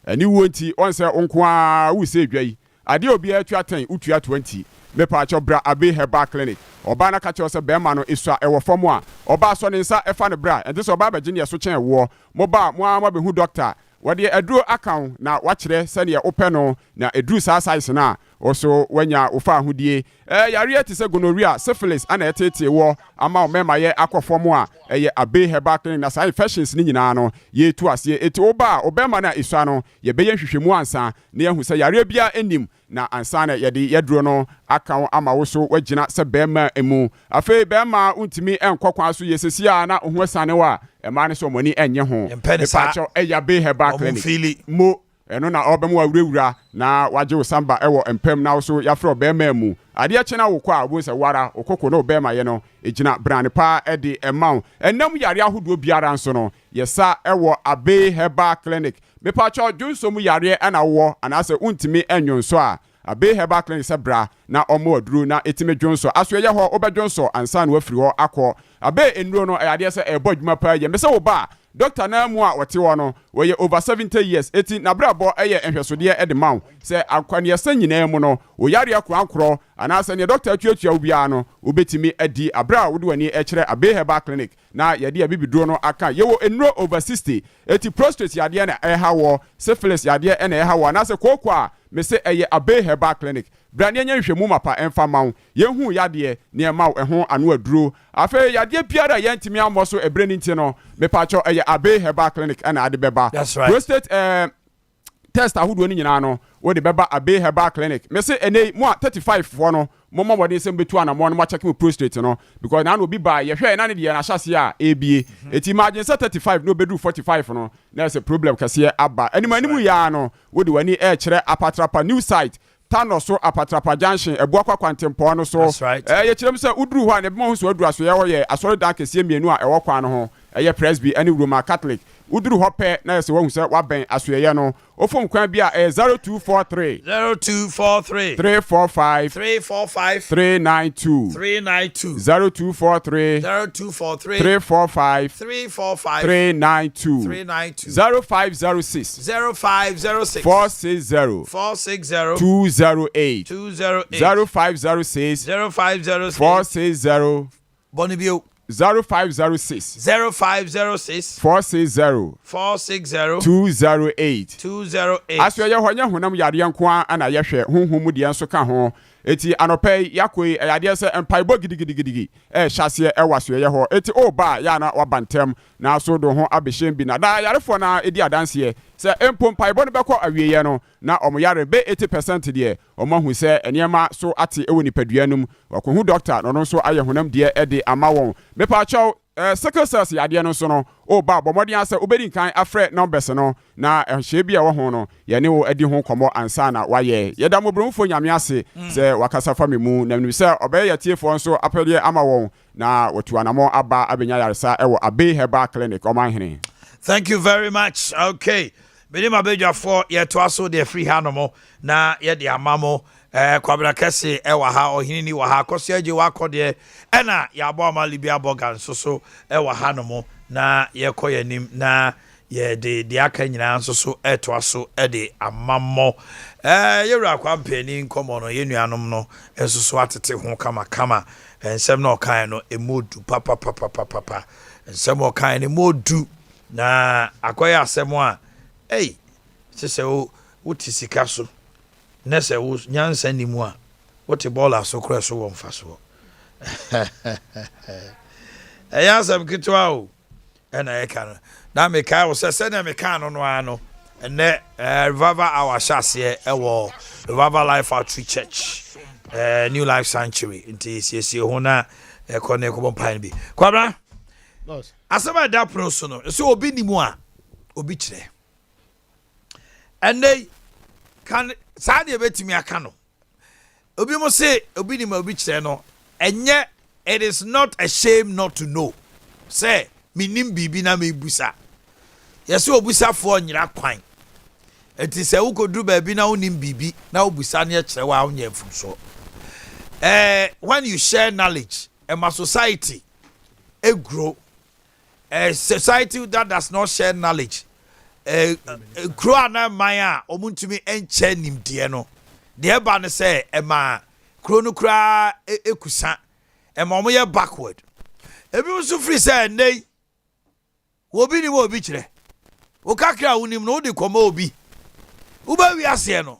Aniwuo nti, wɔn sɛ wo nko ara woresɛe dwa yi. Adeɛ a obiara tua tɛn, wotua 20. Mepaakyɛw bra Abbey Herbal Clinic. Ɔbaa no aka kyerɛ wo sɛ bɛɛma no esua ɛwɔ fam a, ɔbaa sɔ ne nsa fa no bra. Ɛnte sɛ ɔbaa bɛgye neɛ ɛso kyɛn woɔ. Moba a, mo ara moabɛhu dɔkta. Wɔde aduro aka wo na wakyerɛ sɛdeɛ wopɛ no, na ɛduru saa size no a, Wo so woanya wo faahodie. Ɛɛ yareɛ te sɛ gonorrhea, syphilis ana ɛteetee woɔ ama wo mmarima yɛ akɔ fam a, ɛyɛ Abbey Herbal Clinic na saa infections no nyinaa no yɛtu aseɛ. Enti woba a, wo barima no a ɛsua no, yɛbɛyɛ nhwehwɛmu ansa na yɛahu sɛ yareɛ biara nnim na ansa na yɛde yɛaduro no aka wo ama wo so woagyina sɛ barima mu. Afei barima wontumi nkɔ kwan so yie seesei a na wo ho asiane wo a, mmaa no nso wɔn ani nnye ho. Yɛmpɛ no saa. Mepaakyɛw ɛyɛ Abbey Herbal Wɔn Clinic. mfeeli. Mo. Ɛno na ɔbɛma w'awurawura na wagye wo samba wɔ mpa mu na wo so yɛafrɛ wo bɛɛma mu. Adeɛ kye na wokɔ a, wobɛhu sɛ wo ara wo koko ne wo bɛɛmayɛ no gyina brane paa de ma wo. Ɛnam yareɛ ahodoɔ biara nso no, yɛsa wɔ Abbey Herbal Clinic. Mepakyɛw, dwonsɔ mu yareɛ na wowɔ anaasɛ wontumi nnwonsɔ a, Abbey Herbal Clinic sɛ bra na ɔmmɔ wo aduro na ɛtumi dwonsɔ. Asoɛyɛ hɔ, wobɛdwonsɔ ansa na woafiri hɔ akɔ. Abbey nnuro no, ɛyɛ adeɛ sɛ ɛrebɔ adwuma paa yie. Mese wo ba a, Doctor no ara mu a ɔte hɔ no, ɔyɛ over 70 years, enti n'abrabɔ yɛ nhwɛsodeɛ de ma wo sɛ akwaneɛsa nyinaa mu no, wo yareɛ korankorɔ anaasɛ neɛ doctor atuatua wo biara no, wobɛtumi adi aberɛ a wode w'ani kyerɛ Abbey Herbal Clinic na yɛde abibiduro no aka. Yɛwɔ nnuro over 60, enti prostrate yadeɛ na ɛreha woɔ, syphilis yadeɛ na ɛreha woɔ anaasɛ kooko a, mese ɛyɛ Abbey Herbal Clinic. Bra na yɛnyɛ nhwehwɛmu mapa mfa mma wo. Yɛnhu yadeɛ na yɛma wo ɛho ano aduro. Afei yadeɛ biara a yɛntumi ammɔ so ɛberɛ no nti no, mepakyɛw ɛyɛ Abbey Herbal Clinic na ade bɛba. That's right. Prostate eh, test ahodoɔ no nyinaa no, wode bɛba Abbey Herbal Clinic. Mese ɛnɛ yi, mo a 35 foɔ no, mommɔ mmɔden sɛ mobɛtu anammɔn na moakyɛke mo prostate no. Because naano obi baeɛ, yɛhwɛɛ na ne deɛ no ahyɛaseɛ a ɛrebie. Enti imagine sɛ 35 na ɔbɛduru 45 no, na ɛsɛ problem kɛseɛ aba. Anim anim yi ara no, wode w'ani rekyerɛ Apatrapa new site Tanɔ so, Apatrapa Junction, Abuakwa kwantempɔn no so. That's right. Ɛɛ, yɛkyerɛ mu sɛ woduru hɔ a, nea ɛbɛma woahu sɛ woaduru asoɛeɛ hɔ yɛ asɔredan akɛseɛ mmienu a ɛwɔ kwan no ho, ɛyɛ Presby ne Roma Catholic. Woduru hɔ pɛ na ayɛ sɛ woahu sɛ woabɛn asoɛeɛ no. Wofom kwan bi a ɛyɛ 0243. 0243. 345. 345. 392. 392. 0243. 0243. 345. 345. 392. 392. 0506. 0506. 460. 460. 208. 208. 0506. 0506. 460. Bɔ no bio. 0506. 0506. 460. 460. 208. 208. Asoɛyɛ hɔ nyɛ honam yareɛ nko ara na yɛhwɛ, honhom mu deɛ nso ka ho. Enti anɔpa yi, yɛakɔ yi, ɛyɛ adeɛ sɛ mpaebɔ gidigidigidigi rehyɛ aseɛ wɔ asoɛyɛ hɔ. Enti woreba a, yɛ a na woaba ntɛm na so de wo ho abɛhyɛm bi. Na daa ayarefoɔ no ara di adanseɛ sɛ mpo mpaebɔ no bɛkɔ awieɛ no, na wɔn yare bɛyɛ 80 percent deɛ, wɔahu sɛ nneɛma so ate wɔ nipadua no mu. Wɔakɔhu dɔkta na ɔno nso ayɛ honam deɛ de ama wɔn. Mepaakyɛw, sickle cells yadeɛ no nso no, woreba a, bɔ mmɔden ara sɛ wobɛdi nkan afrɛ numbers no na nhyehyɛeɛ bi a ɛwɔ ho no, yɛne wo adi ho nkɔmmɔ ansa na woayɛ. Yɛda Mmɔborɔhunufoɔ Nyame ase sɛ wakasa fa me mu, na menim sɛ ɔbɛyɛ yɛn atiefoɔ nso apɛdeɛ ama wɔn na wɔatu anamɔn aba abɛnya ayaresa wɔ Abbey Herbal Clinic, Ɔmanhene. Thank you very much okay me ne m'abadwafoɔ yɛtoa so deɛ firi ha nom na yɛde ama mo eh, Kwabena Kɛse ɛwɔ ha Ɔhene ni wɔ ha Akɔso Agye wakɔ deɛ ɛna yɛabɔ ama Libya Burger nso so ɛwɔ ha nom na yɛkɔ yɛn anim na Yɛde deɛ aka nyinaa nso so retoa so de ama mo. Ɛɛ, yɛn wura Kwampani nkɔmmɔ no, yɛn nuanom no nso so atete ho kamakama. Nsɛm na ɔkae no, emu odu papapapapapa. Nsɛm a ɔkae no, emu odu. Na akɔyɛ asɛm a, ei, te sɛ wo, wote sika so, na sɛ wo nyansa nni mu a, wote bɔɔla so koraa so wɔ mfasoɔ. Ɛyɛ asɛm ketewa o. ɛna ɛka no na mekae wo sɛ sɛnea mekaa no no ara no ɛnɛ eh, revival hour hyɛ aseɛ ɛwɔ revival life outreach church eh, new life sanctuary nti siesie ho na ɛkɔ ne ɛkɔbɔ mpae no bi kwabra asɛm a ɛda pono so no ɛsɛ obi nim a obi kyerɛ ɛnɛ kan saa deɛ ɛbɛtumi aka no Obi mo se obi nim a obi kyerɛ no ɛnyɛ it is not a shame not to know sɛ menim biribi na mebusa. Yɛse obusafoɔ nyera kwan. Enti sɛ wokɔduru baabi na wonim biribi na wobusa ne ɛkyerɛ wo a wonyɛ mfomsoɔ. Eh, when you share knowledge, ɛma society grow. A society that does not share knowledge, kuro anaa man a wɔntumi nkyɛ nimdeɛ no, deɛ ɛba ne sɛ ɛma kuro no koraa kusa, ɛma wɔyɛ backward. Ebinom nso firi sɛ ɛnnɛ yi, obi nim obi kyerɛ. Wo kakra a wonim no, wode kɔma obi. Wobɛwi aseɛ no.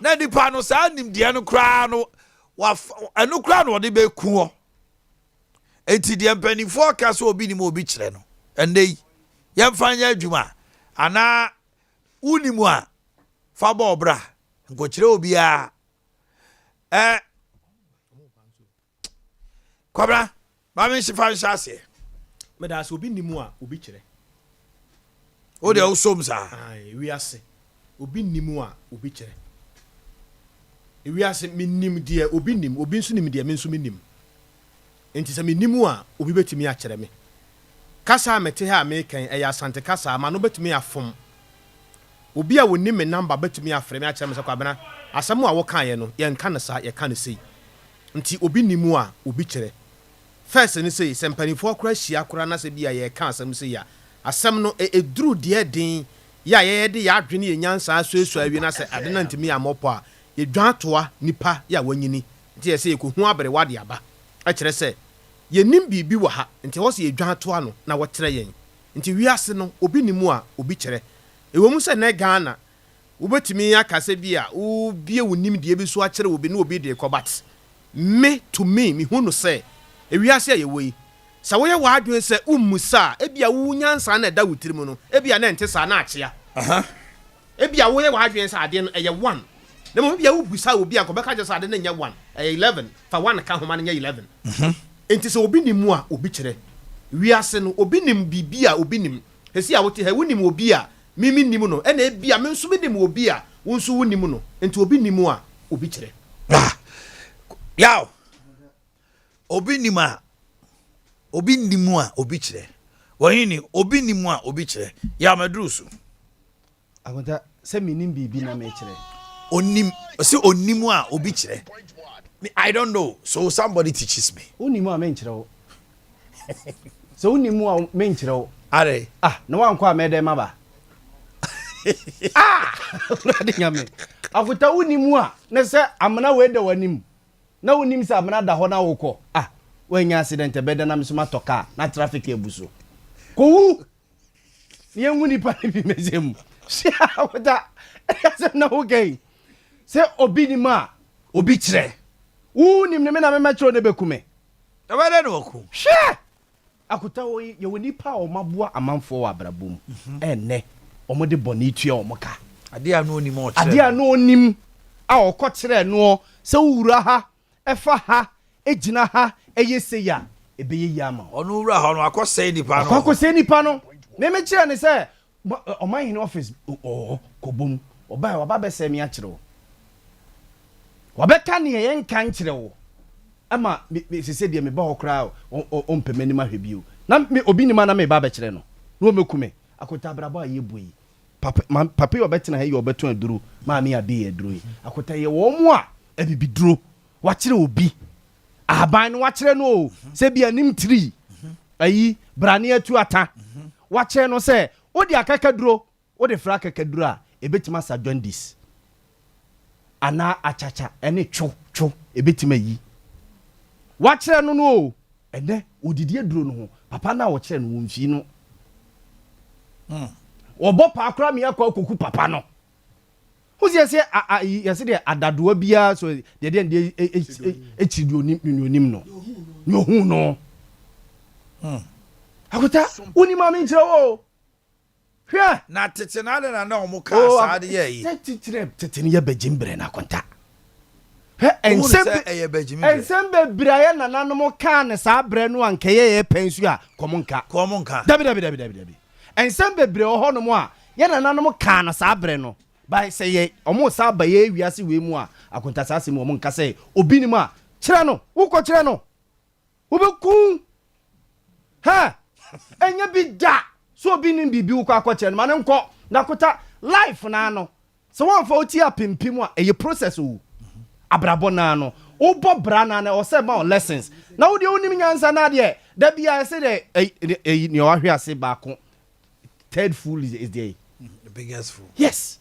Na nipa no saa nimdeɛ no koraa no wafa ɛno koraa na ɔde bɛku hɔ. Enti deɛ mpanimfoɔ ka sɛ obi nim obi kyerɛ no, ɛnnɛ yi yɛmfa nyɛ adwuma anaa wonim a fa bɔ ɔbra nkɔkyerɛ obiara. Ɛ Kwabena, ma me fa nhyɛ aseɛ. Meda ase, obi nim a obi kyerɛ. Wo deɛ wosom saa. Ae, wiase, obi nim a obi kyerɛ. Wiase, menim deɛ obi nim, obi nso nim deɛ me nso menim. Nti sɛ menim a, obi bɛtumi akyerɛ me. Kasa a mete ha a meka yi, ɛyɛ Asante kasa, m'ano bɛtumi afom. Obi a ɔnim me number bɛtumi afrɛ me akyerɛ me sɛ, Kwabena, asɛm a wokaeɛ no, yɛnka no saa, yɛka no sei. Nti obi nim a, obi kyerɛ. First no sei, sɛ mpaninfoɔ koraa hyia koraa na sɛ bia yɛreka asɛm sei a, asɛm no ɛ ɛduru deɛ ɛden yɛ a yɛyɛ de yɛn adwene ne yɛn nyansa asuasua awie na sɛ ade no antumi ammɔ pɔ a, yɛdwan toa nipa yɛ a wanyini. Nti yɛ sɛ yɛkɔhu aberewa de aba. Ɛkyerɛ sɛ yɛnim biribi wɔ ha, nti ɛwɔ sɛ yɛdwan toa no na wɔkyerɛ yɛn. Nti wiase no obi nim a obi kyerɛ. Ɛwɔ mu sɛ nnɛ Ghana Wobɛtumi aka sɛ bi a wobue wo nimdeɛ bi so akyerɛ obi na obi de rekɔ but me to me mehu no sɛ ewiase a yɛwɔ yi sɛ woyɛ w'adwene sɛ wommisa a ebia wo nyansa na ɛda wo tirim no ebia na ɛnte saa na akyea. Ebia woyɛ w'adwene sɛ adeɛ no ɛyɛ one na mmom ebia wobisa obi a nka ɔbɛka akyerɛ sɛ ade no nyɛ one ɛyɛ 11 fa one ka ho ma no nyɛ 11. Enti sɛ obi nim a obi kyerɛ. Wiase no obi nim biribi a obi nim. Seesei a wote ha yi wonim obi a Me mennim no, ɛna ebia me nso menim obi a wo nso wonnim no, enti obi nim a, obi kyerɛ. Ah, yaw, obi nim a, obi nim a, obi kyerɛ. Wɔn ni, obi nim a, obi kyerɛ. Yaw, maduru so. Akonta, sɛ menim biribi na mekyerɛ. Onim, sɛ onim a, obi kyerɛ. Me, I don't know, so somebody teaches me. Wonim a, menkyerɛ wo. Sɛ wonni mu a menkyerɛ wo. Adɛn? Ah, na woankɔ a mɛyɛ dɛn maba? Ah! Awurade Nyame. Akota wonni mu a, na sɛ amena wei da w'anim, na wonim sɛ amena da hɔ na wokɔ. Ah, woannya accident ɛbɛyɛ dɛn na me nso matɔ kaa na traffic abu so. Kɔwu! Na yɛnhu nipa no bi mɛsɛ mu. Hyia akota, ɛyɛ asɛm na woka yi. Sɛ obi nim a, obi kyerɛ. Wonim no, me na memɛkyerɛ wo na ɛbɛku me. Ɛbɛyɛ dɛn na waku? Hwɛ! Akota wɔ yi, yɛwɔ nnipa a wɔaboa amanfoɔ wɔ abrabɔ mu. Ɛnnɛ, wɔde bɔne tua wɔn ka. Adeɛ a na ɔnim a ɔkyerɛɛ Adeɛ a na ɔnim a ɔkɔkyerɛɛ noɔ sɛ wowura ha, fa ha, gyina ha, yɛ sei a, ɛbɛyɛ yie ama wo. Ɔno wura hɔ no, wakɔsɛe nipa no. Wakɔ akɔsɛe nipa no. Me mekyerɛɛ no sɛ, Ɔmanhene office wɔ hɔ, kɔbɔ mu. Ɔbaeɛ, waba abɛsɛe me akyerɛ wo. Wabɛka neɛ yɛnka nkyerɛ wo ma me me sese deɛ meba hɔ koraa ɔmpɛ m'anim ahwɛ bio. Na me obi nim a na meba abɛkyerɛ no na ɔmɛku me. Akonta abrabɔ a yɛbɔ yi papa ma papa yi ɔbɛtena ha yi ɔbɛtɔn aduro maame abe yɛ aduro yi akonta yɛ wɔn mo a abibiduro wakyerɛ obi ahaban no wakyerɛ no o sɛ bi anim tiri ayi brane atu ata wakyerɛ no sɛ wode akakaduro Wode fra akakaduro a, ɛbɛtumi asa jaundice anaa akyakya ne two two ɛbɛtumi ayi. Wakyerɛ no no o, ɛnɛ ɔdidi aduro no ho, papa no a ɔkyerɛ no wɔmfii no. Wɔbɔ paa koraa ma yɛakɔ akɔku papa no. Wo sɛ yɛsɛ yɛsɛ deɛ adadoa biara so deɛ deɛ deɛ akyiri deɛ onim deɛ onim no deɛ ohun no. Akota, wonim a menkyerɛ wo o. Hwɛ! Na tete no adɛn na na wɔn kaa Oh, saa de yɛɛ yi? Sɛ titire tete no yɛ bagyim berɛ no akonta. Hwɛ, Wohu no nsɛm sɛ be, ɛyɛ bagyimi berɛ. nsɛm bebree a yɛn nananom kaa no saa berɛ no a nka ɛyɛ yɛn pɛ nso a, kɔm nka. Kɔm nka. Dabi, dabi, dabi, dabi, dabi. Nsɛm bebree wɔ hɔnom a yɛn nananom kaa no saa berɛ no, by sɛ yɛ, wɔn san ba yɛn wiase wei mu a, akonta saa asɛm yi wɔn nka sɛ obi nim a, kyerɛ no, wokɔ kyerɛ no. Wobɛku wo. Hɛ! Ɛnyɛ bi da sɛ obi nim biribi wokɔ akɔkyerɛ no ma no nkɔ na kota life no ano. Sɛ woamfa wo ti apempem a ɛyɛ process o. Abrabɔ no ano. Wobɔ bra no ano ɛwɔ sɛ ɛma wo lessons. Na wo deɛ wonim nyansa no adeɛ da biara ɛsɛ dɛ ɛyi nea wahwe ase baako third fool is, is the The biggest fool. Yes.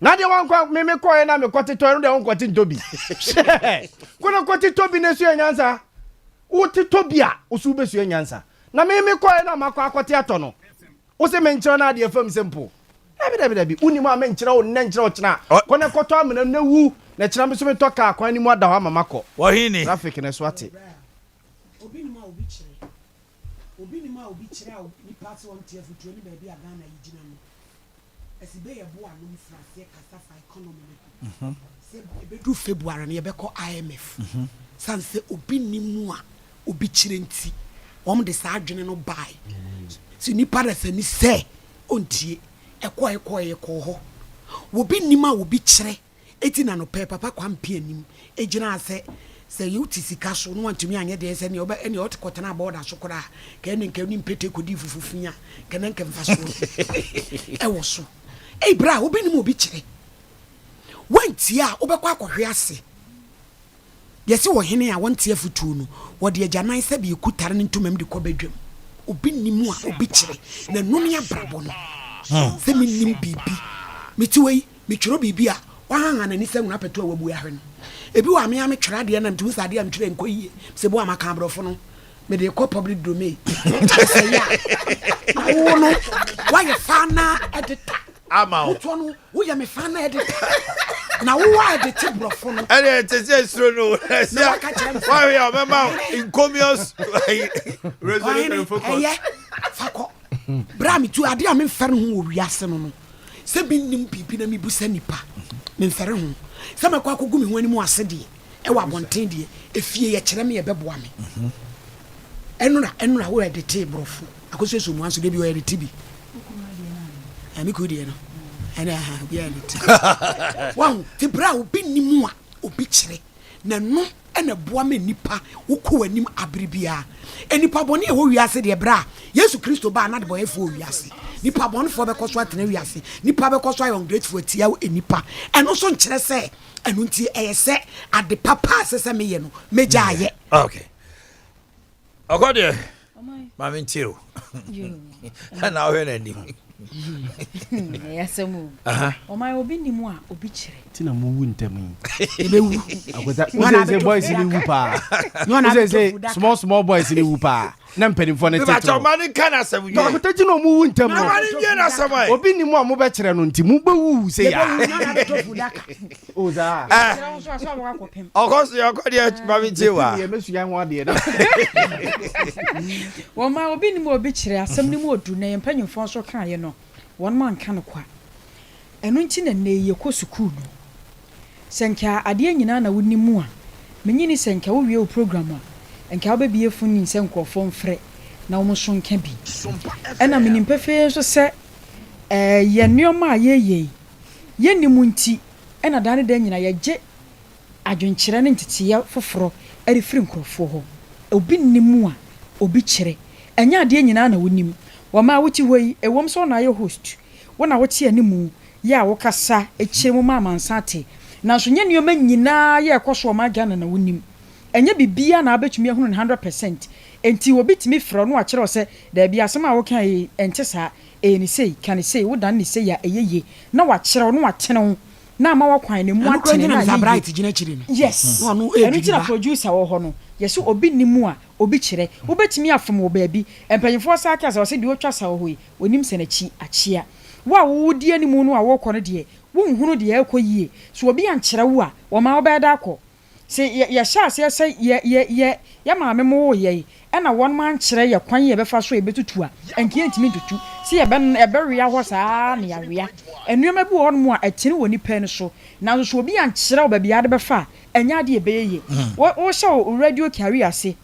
Na deɛ wankɔ me me kɔɛ na me kɔte tɔ ɛno deɛ wonkɔte ntɔ bi. Hwɛ. Kɔ na kɔte tɔ bi na esua nyansa. Wote tɔ bi a woso wobɛsua nyansa. Na me me kɔɛ na makɔ akɔte atɔ no. Wo se menkyerɛ no adeɛ fam sɛ mpo. Dabi dabi dabi, wonim a menkyerɛ wo nnɛ nkyerɛ wo kyena. Kɔ na kɔtɔ amena mu na wu, na kyena me nso metɔ kaa kwan no mu ada hɔ ama makɔ. Wɔhe ni? Traffic no so ate. Obi nim a obi kyerɛ. Obi nim a obi kyerɛ a nipa sɛ ɔnte afutuo ne baabi a Ghana yi gyina no. Ɛsi bɛ yɛ bo anom firi aseɛ kasa fa economy no ho. Sɛ ɛbɛduru February no yɛbɛkɔ IMF. Sane sɛ obi nni mu a obi kyerɛ nti wɔn de saa adwene no bae. Sɛ nipa dasani sɛ ɔntie. Ɛkɔɛ kɔɛ yɛkɔɔ hɔ. Obi nnim a obi kyerɛ Eti na nɔpɛ papa Kwame Pianim gyinaa sɛ sɛ wote sika so na wantumi anyɛ deɛ sɛ nea ɔbɛ ɛnea ɔte kɔtenaa bɔɔda so koraa ka ɛne nka ne mpete kɔdii fufu fi a nka na nka mfasoɔ ɛwɔ so. Ei bra obi nim obi kyerɛ wantie a wobɛkɔ akɔhwe ase. Yɛse ɔhene a ɔnte afotuo no, wɔde agyanan sɛdeɛ ɛku tare ne ntomam de kɔ badwam. Obi nni mu a obi kyerɛ na ɛno ne abrabɔ no. Sɛ mennim biribi, mete hɔ yi, metwerɛ biribi a, wahanhan n'ani sɛ nwera pɛto a wabue ahwɛ no. Ebi wɔ a me ara metwerɛ adeɛ na metumi sɛ adeɛ a metwerɛ nkɔ yie. Sɛ bi wɔ a maka aborɔfo no, mede rekɔ public domain. Sɛ yɛ a, na wo no, woayɛ final editor. Ama wo. Wotoɔ no, Woyɛ me fa na ɛde na wowɔ a ɛde te borɔfo no. Ɛde ɛte sɛ suro no ɛsɛ wahwɛ a ɔbɛma encomious resolution focus. Ɛyɛ fa kɔ berɛ a metu adeɛ a memfɛre ho wɔ wiase no no sɛ mennim biribi na mebusa nipa memfɛre ho sɛ mɛkɔ akɔgu me ho anim ase deɛ ɛwɔ abɔnten deɛ efie yɛkyerɛ me ɛbɛboa me ɛnora ɛnora wo ɛde te borɔfo akɔsuasua mu anso deɛ bi ɔyɛ de te bi Me kuru deɛ no ɛna ɛha obiara ne ti wahu te berɛ a obi nni mu a obi kyerɛ na ɛno ɛna ɛboa ma nnipa wokɔ w'anim abere biara nnipa bɔne a ɛwɔ wiase deɛ berɛ a Yesu Kristo baa na adebɔyɛfoɔ wɔ wiase nnipa bɔnefoɔ bɛkɔ so atena wiase nnipa bɛkɔ so ayɛ ungrateful atia nnipa ɛno nso nkyerɛ sɛ ɛno nti ɛyɛ sɛ ade papa a ɛsɛ sɛ meyɛ no mɛgya ayɛ okay Ɔkɔ deɛ maame ntie o ɛna ɔhwɛ n'anim. Ɛyɛ asɛm o. Ɔman obi nim a obi kyerɛ. Ti na mo wu ntɛm yi. Ebewu. Akwata wosɛ sɛ boys ni wu paa. Wosɛ sɛ small small boys ni wu paa. Na mpanimfoɔ ne tete. Bàtà ɔman ni nka n'asɛm wie. Akwata gyi na ɔmo wu ntɛm no. Ɔman ni nwie n'asɛm ayi. Obi nim a mo bɛ kyerɛ no nti mo bɛ wu sɛ ya. Ɔkɔ so yɛ ɔkɔ deɛ ma me ntie wa. Wɔma obi nim obi kyerɛ asɛm no mu odu na yɛn mpanyimfoɔ nso kaeɛ no wɔnom anka no kwa. Ɛno nti na nnɛ yi yɛkɔ sukuu no. Sɛ nka adeɛ nyinaa na wonim mu a, menye nni sɛ nka wowie wo program a nka wobɛbie fon in sɛ nkurɔfoɔ mfrɛ na wɔn nso nka bi. Ɛna menim pefee nso sɛ yɛn nneɛma a yɛyɛ yi yɛnnim nti na daa ne daa nyinaa yɛgye adwenkyerɛ ne nteteeɛ foforɔ de firi nkorɔfoɔ hɔ. Obi nni mu a, obi kyerɛ. Ɛnyɛ adeɛ nyinaa na wonim. Wɔma wote hɔ yi, ɛwom sɛ wo na ayɛ host, wo na wote animu, yɛ a wokasa kyerɛ mu ma amansan te, nanso nyɛ nneɛma nyinaa yɛ ɛkɔ so wɔ ɔman Ghana na wonim. Ɛnyɛ biribiara na wobɛtumi ahunu no 100%. Enti obi tumi frɛ wo na wakyerɛ wo sɛ, daabi, asɛm a wokaeɛ yi, ɛnte saa. Ɛyɛ no sei, ka no sei, wodan no sei a, ɛyɛ yie. Na wakyerɛ wo, na watene wo, na ama w'akwan no mu Ɛno koraa atene, nti na na Mister ayɛ yie. Bright gyina akyiri no. Yes. Na ɔno Ɛno ɛredwiri nti na ba. producer wɔ hɔ no. Yɛse obi nni mu a, obi kyerɛ. Wobɛtumi afom wɔ baabi. Mpanyinfoɔ saa ka sɛ, ɔse deɛ ɔtwa sa wɔ hɔ yi, ɔnim sɛ n'akyi akyea. Wo a wodi animu no a worekɔ no deɛ, wonhunu deɛ ɛrekɔ yie. So obi ankyerɛ wo a, wɔma wobɛyɛ dɛ akɔ? Se yɛ yɛhyɛ aseɛ sɛ yɛ yɛ yɛ yɛ maame mo woo yɛn ɛna wɔnom ankyerɛ yɛ kwan yɛbɛfa so a yɛbɛtutu a, ɛnka yɛntumi ntutu. Se yɛbɛ yɛbɛwea hɔ saa ara na yɛawea. Nnoɔma bi wɔ hɔnom a ɛtene wɔ nipa ani so, nanso sɛ obi ankyerɛ wo baabi a wode bɛfa a, ɛnyɛ adeɛ a ɛbɛyɛ yie. Wo wohyɛ wo radio career ase,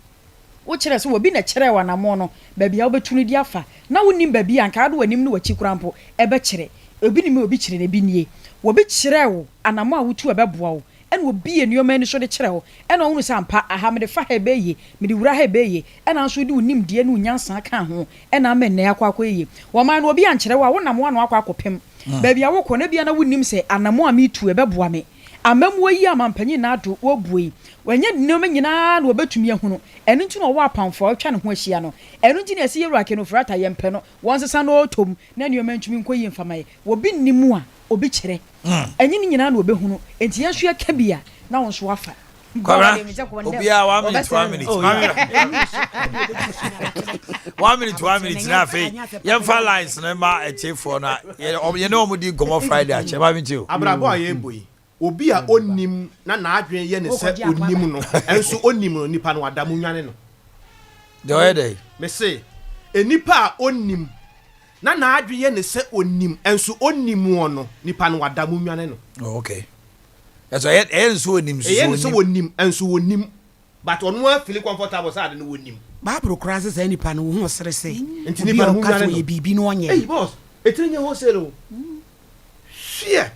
Wokyerɛ sɛ obi na ɛkyerɛɛ wo anammɔn no, baabi a wobɛtu no de afa, na wonnim baabi a anka wode w'anim ne w'akyi koraa mpo bɛkyerɛ. Obi nim obi kyerɛ no, ebi nie. Obi kyerɛɛ wo anammɔn a wotu a ɛbɛboa wo, ɛna obiee nneɛma ani so de kyerɛɛ wo, ɛna wohunu sɛ ampa, aha, mede fa ha ɛbɛyɛ yie, mede wura ha ɛbɛyɛ yie, ɛna nso wode wo nimdeɛ ne wo nyansa kaa ho, ɛna ama nnɛ akɔ akɔyɛ yie. Wɔmaa no obi ankyerɛ wo a, wonam w'ano akɔ akɔpem baabi a wokɔ no, ebia na wonnim sɛ anammɔn a meretu ɛbɛboa me. Amammuo yi a Mampanyin Nado ɔrebuo yi, wanyɛ nneɛma nyinaa na ɔbɛtumi ahunu. Ɛno nti na ɔwɔ apamfoɔ a wɔatwa ne ho ahyia no. Ɛno nti na yɛse Yɛwura Ken Ofori-Atta yɛmpɛ no, wɔnsesa no ɔretɔ mu na nneɛma ntumi nkɔ yie mfa ma yɛn. Obi nni mu a, obi kyerɛ. Ɛnyɛ ne nyinaa na ɔbɛhunu. Enti yɛn nso yɛka bi a, na wo nso woafa. Kwabena, obiara one minute one minute Oh, one minute one minute one minute na afei yɛmfa lines no ma atiefoɔ na yɛne wɔn di nkɔmmɔ Friday akyɛ ma mi ti o. Abrabɔ a yɛrebɔ yi, obi a ɔnnim na n'adwene yɛ ne sɛ ɔnim no, nso ɔnim no, nipa no wada, monnwane no. Deɛ ɔyɛ dɛ. Mese, nnipa a ɔnnim na n'adwene yɛ ne sɛ ɔnim, nso ɔnnim wɔn no, nipa no wada, monnwane no. Oh, okay. Ɛsɛ ɛyɛ ɛyɛ ne sɛ ɔnim nso Ɛyɛ ne sɛ ɔnim. wɔnim, nso wɔnim. But ɔno ara feeli comfortable sɛ ade no wɔnim. Bible koraa se saa nipa no wo ho sere se Nti obi nipa a no ɔka sɛ monnwane ɔyɛ no. biribi na ɔnyɛ Ei no. boss, etiri nyɛ wholesale o. Hweɛ!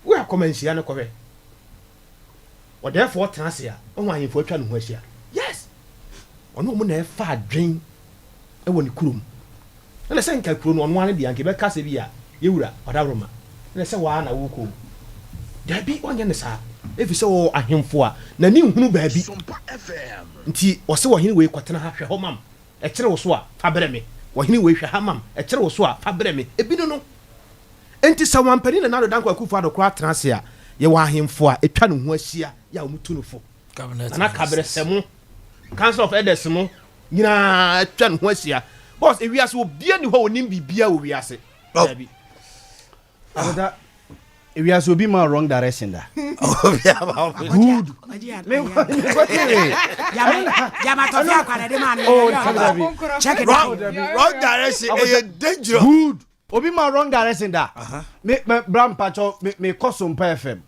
Wo akɔ manhyia no kɔhwɛ. Ɔdɛɛfoɔ tena ase a, wahu ahemfo atwa ne ho ahyia. Yes! Ɔne wɔn na ɛfa adwen wɔ ne kurom. Ɛna sɛ nka kuro no ɔno ara ne deɛ anka yɛbɛka sɛ bi a yɛwura Ɔdawroma ɛna sɛ waa na wokɔ o. Dabi ɔnyɛ no saa. Ɛfiri sɛ ɔwɔ ahemfo a n'ani nhunu baabi. Nti ɔse ɔhene wei kɔtena ha hwɛ hɔ mam ɛkyere wo so a fa brɛ me. Ɔhene wei hwɛ ha mam ɛkyere wo so a fa brɛ me. Ebi ne no. Enti sɛ Wampanin Nana Addo Dankwa Akufo Addo koraa tena ase a, yɛwɔ ahemfo a atwa ne ho ahyia yɛ a wɔtu no fo. Nana Kaberesɛ mo, Council of Elders mo nyinaa atwa ne ho ahyia. Boss, ewiase obiara nni hɔ a onim biribiara wɔ wiase. Dabi. Akoda, ewiase obi ma wrong direction da. Good. Me nkɔ tee. Oh, dabi dabi. Wrong wrong direction ɛyɛ dangerous. Good. Obi ma wrong direction da. Me me bra mpakyɛw me me kɔ Sompa FM.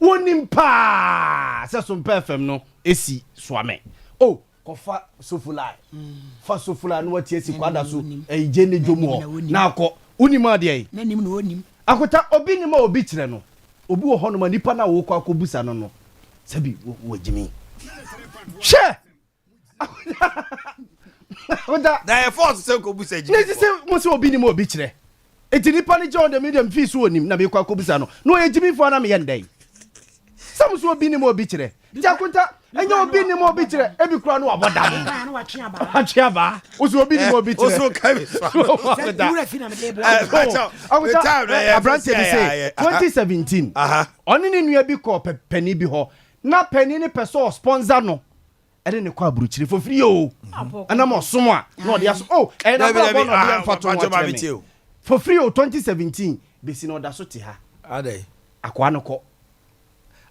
Wonim paa sɛ Sompa FM no esi Suame. Oh, kɔfa Sofulai. Fa Sofulai na wati asi Kwada so ɛyi gye ne dwom hɔ na akɔ. Wonim adeɛ yi? N'anim na onim. Akota obi nim a obi kyerɛ no. Obi wɔ hɔnom a nipa no a wokɔ akɔbusa no no sɛbi wagyimi. Hwɛ! na yɛ fɔɔso sɛ nkɔbusa gyimi ne sɛ mo sɛ obi nim obi kyerɛ nti nipa no gye ɔn dɛ me deɛ mfii so onim na mekɔ akɔbusa no na ɔyɛ gyimifoɔ na meyɛ ndɛn sɛ mo sɛ obi nim obi kyerɛ nti akonta ɛnyɛ obi nim obi kyerɛ ebi kura no wabɔ dam watwe abaa wo sɛ obi nim obi kyerɛ akonta aberanteɛ bi sɛ 2017 ɔne ne nua bi kɔɔ panin bi hɔ na panin no pɛ sɛ ɔsponsor no ɛde ne kɔ aburukyire fofiri o ɛnam ɔsom a na ɔde aso o ɛyɛ na bɔ na ɔde yɛ nfa to ho akyerɛ me fofiri o 2017 besi na ɔda so te ha akoa no kɔ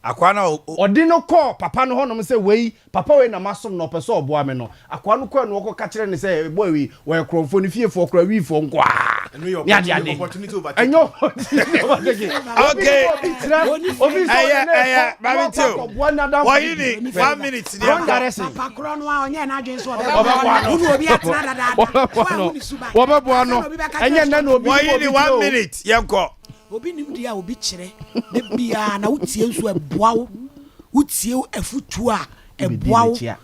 akoa no ɔde no kɔɔ papa no hɔnom sɛ wei papa wei na masom na ɔpɛ sɛ ɔboa me no akoa no kɔɛ no ɔkɔ ka kyerɛ ne sɛ boy wei wɔyɛ korɔmfoɔ ne fiefoɔ kora wiifoɔ nkoaa ne ade ade ɛnyɛ opportunity overtaking okay obi sɛ ɛyɛ ɔde ne ɛyɛ kɔ maame na ti o ɔkɔ akɔboa n'adamfo wɔyi ni one minute ni wrong ɛkɔ direction Papa korɔ no a ɔnyɛ n'adwene sɛ Wɔbɛboa no. ɔbɛboa no. Wone obi atena dadaada. Wɔbɛboa no. Woahu ne suban. Wɔbɛboa Ansa no. na obi bɛka Ɛnyɛ kyerɛ nnɛ na obi nim wɔyi obi ni kyerɛ one o. minute yɛn kɔ Obi nim deɛ a obi kyerɛ da biara na wotie nso ɛboa wo. Wotie afutuo a Wobɛdi ɛboa wo. n'akyi a.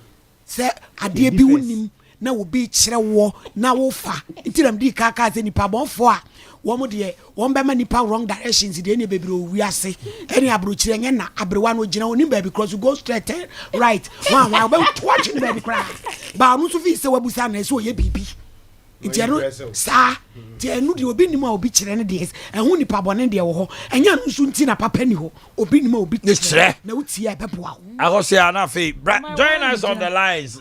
Sɛ adeɛ bi wonim na obi rekyerɛ woɔ na wofa nti na medii kan kaa sɛ nipa bɔnfoɔ a wɔn deɛ wɔn bɛma nipa wrong directions deɛ ɛne bebree wɔ wiase ɛne aburokyire ɛnyɛ na aberewa no ogyina onim baabi korɔ so go straight turn right hwan hwan ɔbɛto atwe ne baabi koraa baa ɔno nso fii sɛ wabusa na ɛsɛ ɔyɛ biribi nti ɛno saa nti ɛno deɛ obi nim a obi kyerɛ no deɛ ɛho nipa bɔne deɛ wɔ hɔ ɛnyɛ ɛno nso nti na papa ni hɔ obi nim a obi kyerɛ na wotie a ɛbɛboa wo. Akosua na afei bra join us on the lines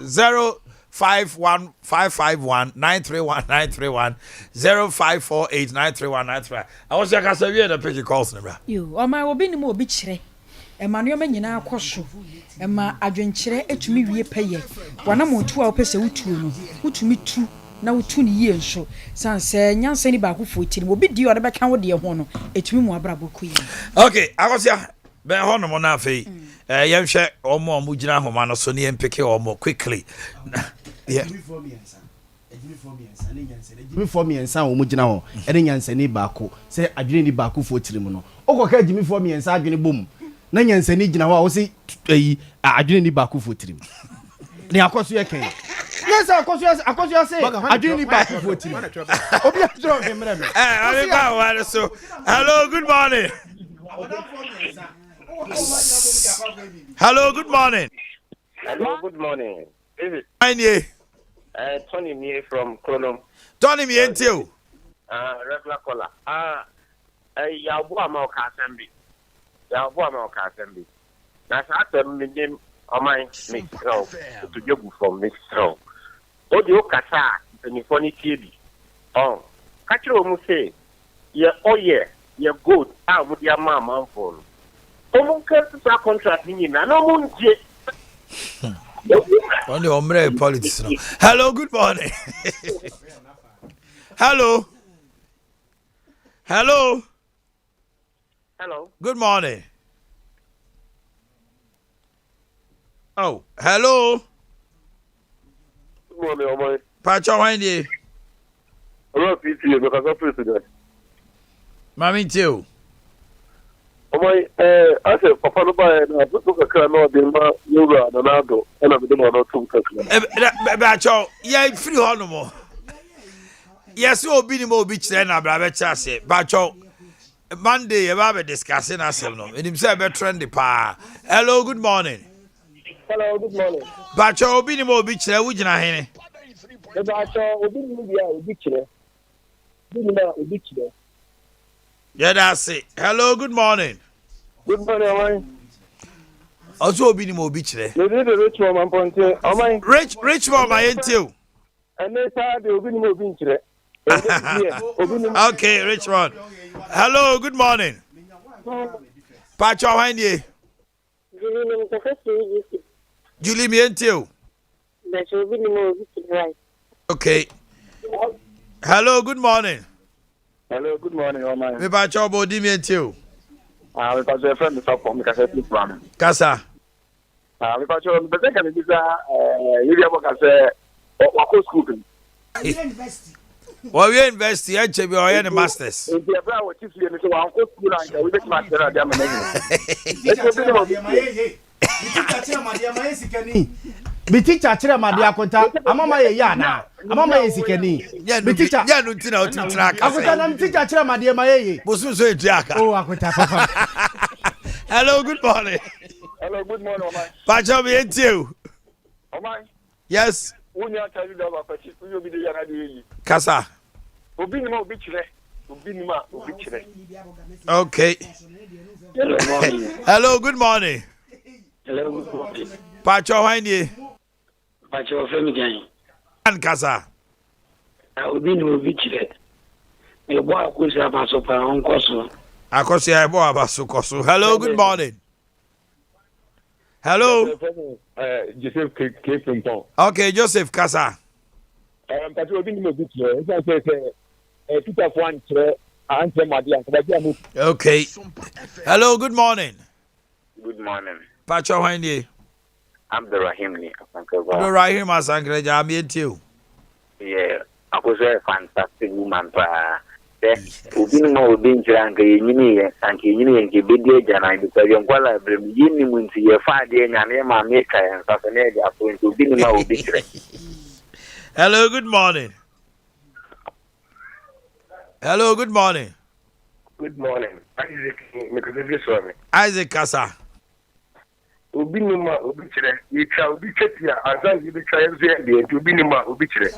051 551 931 931 0548 931 931 Akosua kasa wie na pick calls no bra. Yo, ɔman obi nim a obi kyerɛ. Ɛma nneɛma nyinaa kɔ so. Ɛma adwenkyerɛ tumi wie pɛyɛ. W'anammɔntuo a wopɛ sɛ wotuo no, wotumi tu na wotu no yie nso. Esiane sɛ nyansa nni baakofoɔ tirim, obi deɛ ɔde bɛka wo deɛ ho no, ɛtumi ma w'abrabɔ kɔ yie. Ok, Akosua, bɛn hɔnom na afei eh, yɛnhwɛ wɔn a wɔgyina ahoma no so na yɛmpeke wɔn quickly. Na, yeah. Agyimifoɔ mmiɛnsa ne nyansani. Agyimifoɔ mmiɛnsa a wɔgyina hɔ ne nyansani baako. Sɛ adwene nni baakofoɔ tirim no, wokɔka agyimifoɔ mmiɛnsa adwene bom na nyansani gyina hɔ a, wose ayi adwene nni baakofoɔ tirim. Nea akɔso yɛ kɛn. Nyɛ sɛ akɔso yɛ akɔso yɛ se adwene nni baakofoɔ tirim. Obi atwerɛ hwɛ mmerɛ me. Eh, ɔne ba wa no so. Hello, good morning. Hello, good morning. Hello, good morning. This is Hwan nie? uh, Tony Nie from Kronom. Tony mi yɛntie o. Regular caller. Yawbo ama ɔka asɛm bi. Yawbo ama ɔka asɛm bi. Na saa asɛm menim. Ɔman, mesrɛ wo, kotodwe gu fam, mesrɛ wo. Wo deɛ wokasa a, mpanimfoɔ no tie bi. Ɔn, ka kyerɛ wɔn se, yɛ oil, yɛ gold a wɔde ama amanfoɔ no, wɔn ncancel saa contract no nyinaa na wɔn ngye. Wɔn deɛ wɔn mmerɛ politics no. Hello, good morning. Hello. Hello. Hello. Good morning. Oh, hello. Good morning, Omai. Pacho, why die? Hello, PTA, because of president. Mami ntie o. Omai, eh, ase papa no ba na abutu kakra na ɔde ma yewura na nado ɛna mede ma no tum kakra. Eh, Pacho, yɛ firi hɔ nom. Yɛsɛ obi ni ma obi kyerɛ na abira bɛkyerɛ aseɛ. Pacho, Monday yɛbɛ abɛ discuss n'asɛm no. Enim sɛ ɛbɛ trend paa. Hello, good morning. Hello, good morning. Pacho, obi ni ma obi kyerɛ, wo gyina hene? Pacho, obi ni bi a obi kyerɛ. Obi ni ma obi kyerɛ. Yɛda ase. Hello, good morning. Good morning, ɔman. Ɔsɛ obi ni ma obi kyerɛ. Mede de Richmond Mampɔnten, ɔman. Rich Richmond ma yɛntie o. Ɛnɛ paa de obi ni ma obi nkyerɛ. Okay, Richmond. Hello, good morning. Pacho, hwan nie? Julie ni mkasa si UGC. Julie mi yɛntie o. Bɛsɛ obi ni ma obi kyerɛ right. Okay. Hello, good morning. Hello, good morning, ɔman. Me pacho ɔbɔ odi mi yɛntie o. Ah, me pacho efrɛ me Sapɔ, me kasa fi Kwame. Kasa. Ah, me pacho, me pese ka me bisa eh yebi abɔ ka sɛ wakɔ school bi. Wɔwie university ɛnkyɛ bi ɔyɛ ne masters. Nti ɛberɛ a wɔte fie no sɛ wankɔ school anka wobɛtumi akyerɛ no adeɛ ama no ahu. Nti obi ne ma obi tie. Me teacher kyerɛ ma de akonta ama ma yɛ yɛ anaa ama ma yɛ sikani. Me teacher nyɛ no nti na wotumi tena aka akonta na me teacher kyerɛ ma deɛ ma yɛ yɛ. Bosom so etua aka. Oh akonta papa. Hello, good morning. Hello, good morning, Ɔman. Pacho mi etie o. Ɔman. Yes. Wo nua taxi driver kwakyi, wo yɛ obi de yɛ anaa de yɛ yi. Kasa. Obi nim a obi kyerɛ. Obi nim a obi kyerɛ. Okay. Hello, morning. Hello, good morning. Hello, good morning. Pacho hwan nie? Pacho Femi Gan. An kasa. Na obi nim obi kyerɛ. Mebɔ akosi aba so paa ɔnkɔ so. Akosi a ɛbɔ aba so kɔ so. Hello, good morning. Hello. Joseph K. K. Frimpong. Okay, Joseph kasa. Mpacho obi nim obi kyerɛ. Nsa sɛ sɛ Peterfoɔ ankyerɛ ankyerɛ mo adeɛ anka baabi a mo. Okay. Hello, good morning. Good morning. Pacho hwan nie? Abdulrahim ni Asankragwa. Abdulrahim Asankragwa, mi etie o. Yeah, Akosua yɛ fantastic woman paa. Sɛ obi nim a obi nkyerɛ anka yɛnyini yɛ, anka yɛnyini yɛ nka yɛbɛdi agyanan because yɛn nkwadaa berɛ mu yɛnnim nti yɛfa adeɛ nya na yɛ maame atwa yɛn nsa so na yɛde ato nti obi nim a obi kyerɛ. Hello, good morning. Hello, good morning. Good morning. Isaac mekasa firi Suame. Isaac kasa. Obi nim a obi kyerɛ. Yɛtwa obi twa ti a ansa na yɛbɛtwa yɛn nso yɛn deɛ nti obi nim a obi kyerɛ.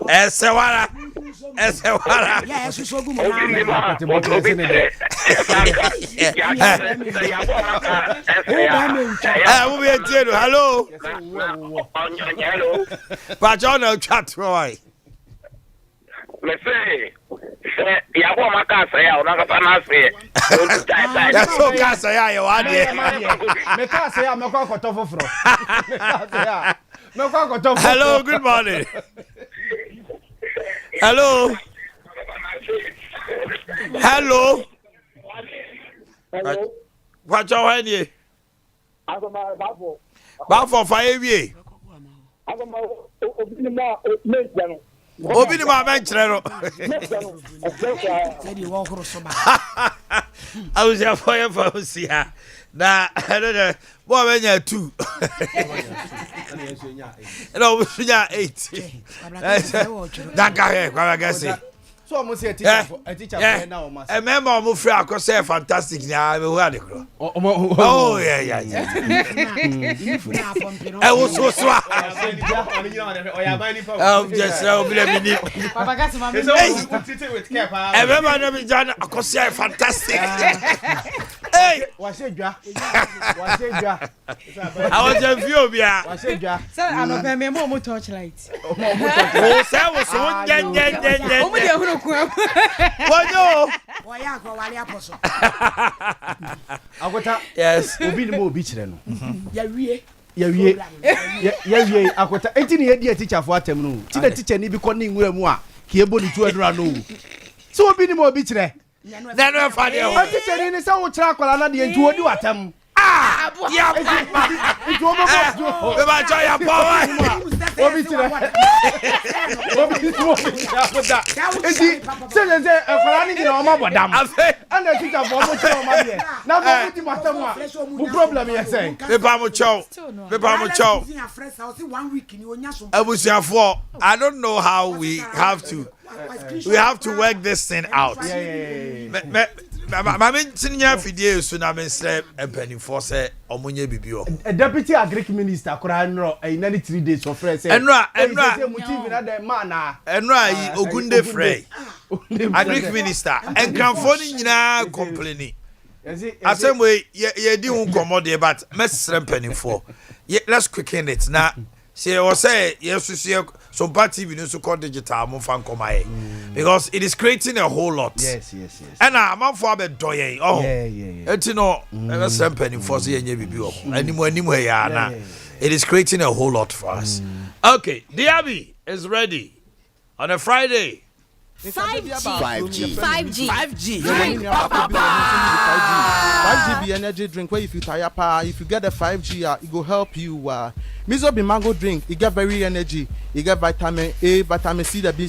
Ɛsɛ wara. Ɛsɛ wara. Obi nim a obi kyerɛ. Ɛ wo bɛ tie no. Hello. Hello. Pacho na otwa toɔ wa. Mese sɛ yɛabɔ ɔma ka asɛe a ɔno ankasa n'aseɛ ɔntu taetae. Yɛsɛ ɔka asɛe a yɛwɔ adeɛ. Meka asɛe a mɛkɔ akɔtɔ foforɔ. Meka asɛe a mɛkɔ akɔtɔ foforɔ. Hello, good morning. Hello. Hello. Hello. Pacho hwan nie? Bafo fa yɛ wie. Obi ni ma mɛnkyerɛ no. Obi ni ma mɛnkyerɛ no. Abusuafoɔ yɛ fa osi ha na ɛno dɛ mo a bɛnya two ɛna wɔn nso nya eight danka hwɛ kwame gɛse. So ɔmo sɛ teacher teacher fo na ɔmo ase. Mmarima a ɔmo firi akɔ sɛ fantastic nyinaa bɛ hu ade korɔ. Oh yeah yeah yeah. Ɛwo so so a. Jɛsirɛ obi na mi ni. Ɛmɛɛma na mi gya akɔ sɛ fantastic. Hey! Wahyɛ dwa. Wahyɛ dwa. Awɔkyɛ nfi obia. Wahyɛ dwa. Sɛ anɔpɛ mi mo ɔmo torchlight. Wo sɛ wo so wo nyɛ nyɛ nyɛ nyɛ. Ɔmo deɛ ehunu kun. Wɔnyɛ o. Wɔyɛ akɔ wale apɔ so. Akota. Yes. Obi ni mo obi kyerɛ no. Yɛwie. Yɛwie. Yɛwie akota. Eti ni yɛdi atikyafoɔ atɛm no. Ti na tikya ni bi kɔ ne nwura mu a kì ebo ne tu adura no. Sɛ obi ni mo obi kyerɛ. Na ɛno ɛfa deɛ ho. Tikya ni ni sɛ wokyerɛ akwadaa na deɛ nti wodi w'atɛm. Ah! Yapa. Nti wobɛbɔ tuo. Bɛbàjɔ yapa wa. Obi kyerɛ. Obi obi kyerɛ akota. Nti sɛ sɛ sɛ akwadaa ni nyina ɔmo abɔ dam. Ɛna tikyafoɔ ɔmo kyerɛ ɔmo adeɛ. Na afɔ ɔmo di mo atɛm a mo problem yɛ sɛn. Mepa mo kyɛw. Mepa mo kyɛw. Abusuafoɔ, I don't know how we have to work this thing out. Mɛ mɛ maame ntinya afidie so na me nsrɛ mpanimfoɔ sɛ ɔmo nye bibi wɔ ho. Deputy Agric Minister koraa nnorɔ ɛyi 93 days ɔfrɛ sɛ. Ɛnura ɛnura. Ɛyi sɛ mo TV na dɛ maa na. Ɛnura yi Ogunde frɛ Agric Minister, nkranfoɔ no nyinaa complaini. Asɛm wei yɛ yɛdi ho nkɔmɔ deɛ, but mɛsrɛ mpanimfoɔ, let's quicken it na sɛ yɛwɔ sɛ yɛsoso yɛ Sompa TV no nso kɔ digital, mo fa nkɔmɔ ayɛ because it is creating a whole lot. Ɛna amanfoɔ abɛdɔ yɛn ɔho, eti no ɛbɛsrɛ mpanimfoɔ sɛ yɛnyɛ biribi wɔ ho anim anim ha yɛ ana. It is creating a whole lot for us. Okay, Diaby is ready on a Friday. 5G. 5G. 5G. 5G. Drink. 5G be energy drink where if you tire pa, if you get the 5G, e go help you. Miso be mango drink, e get very energy. E get vitamin A, vitamin C, the B.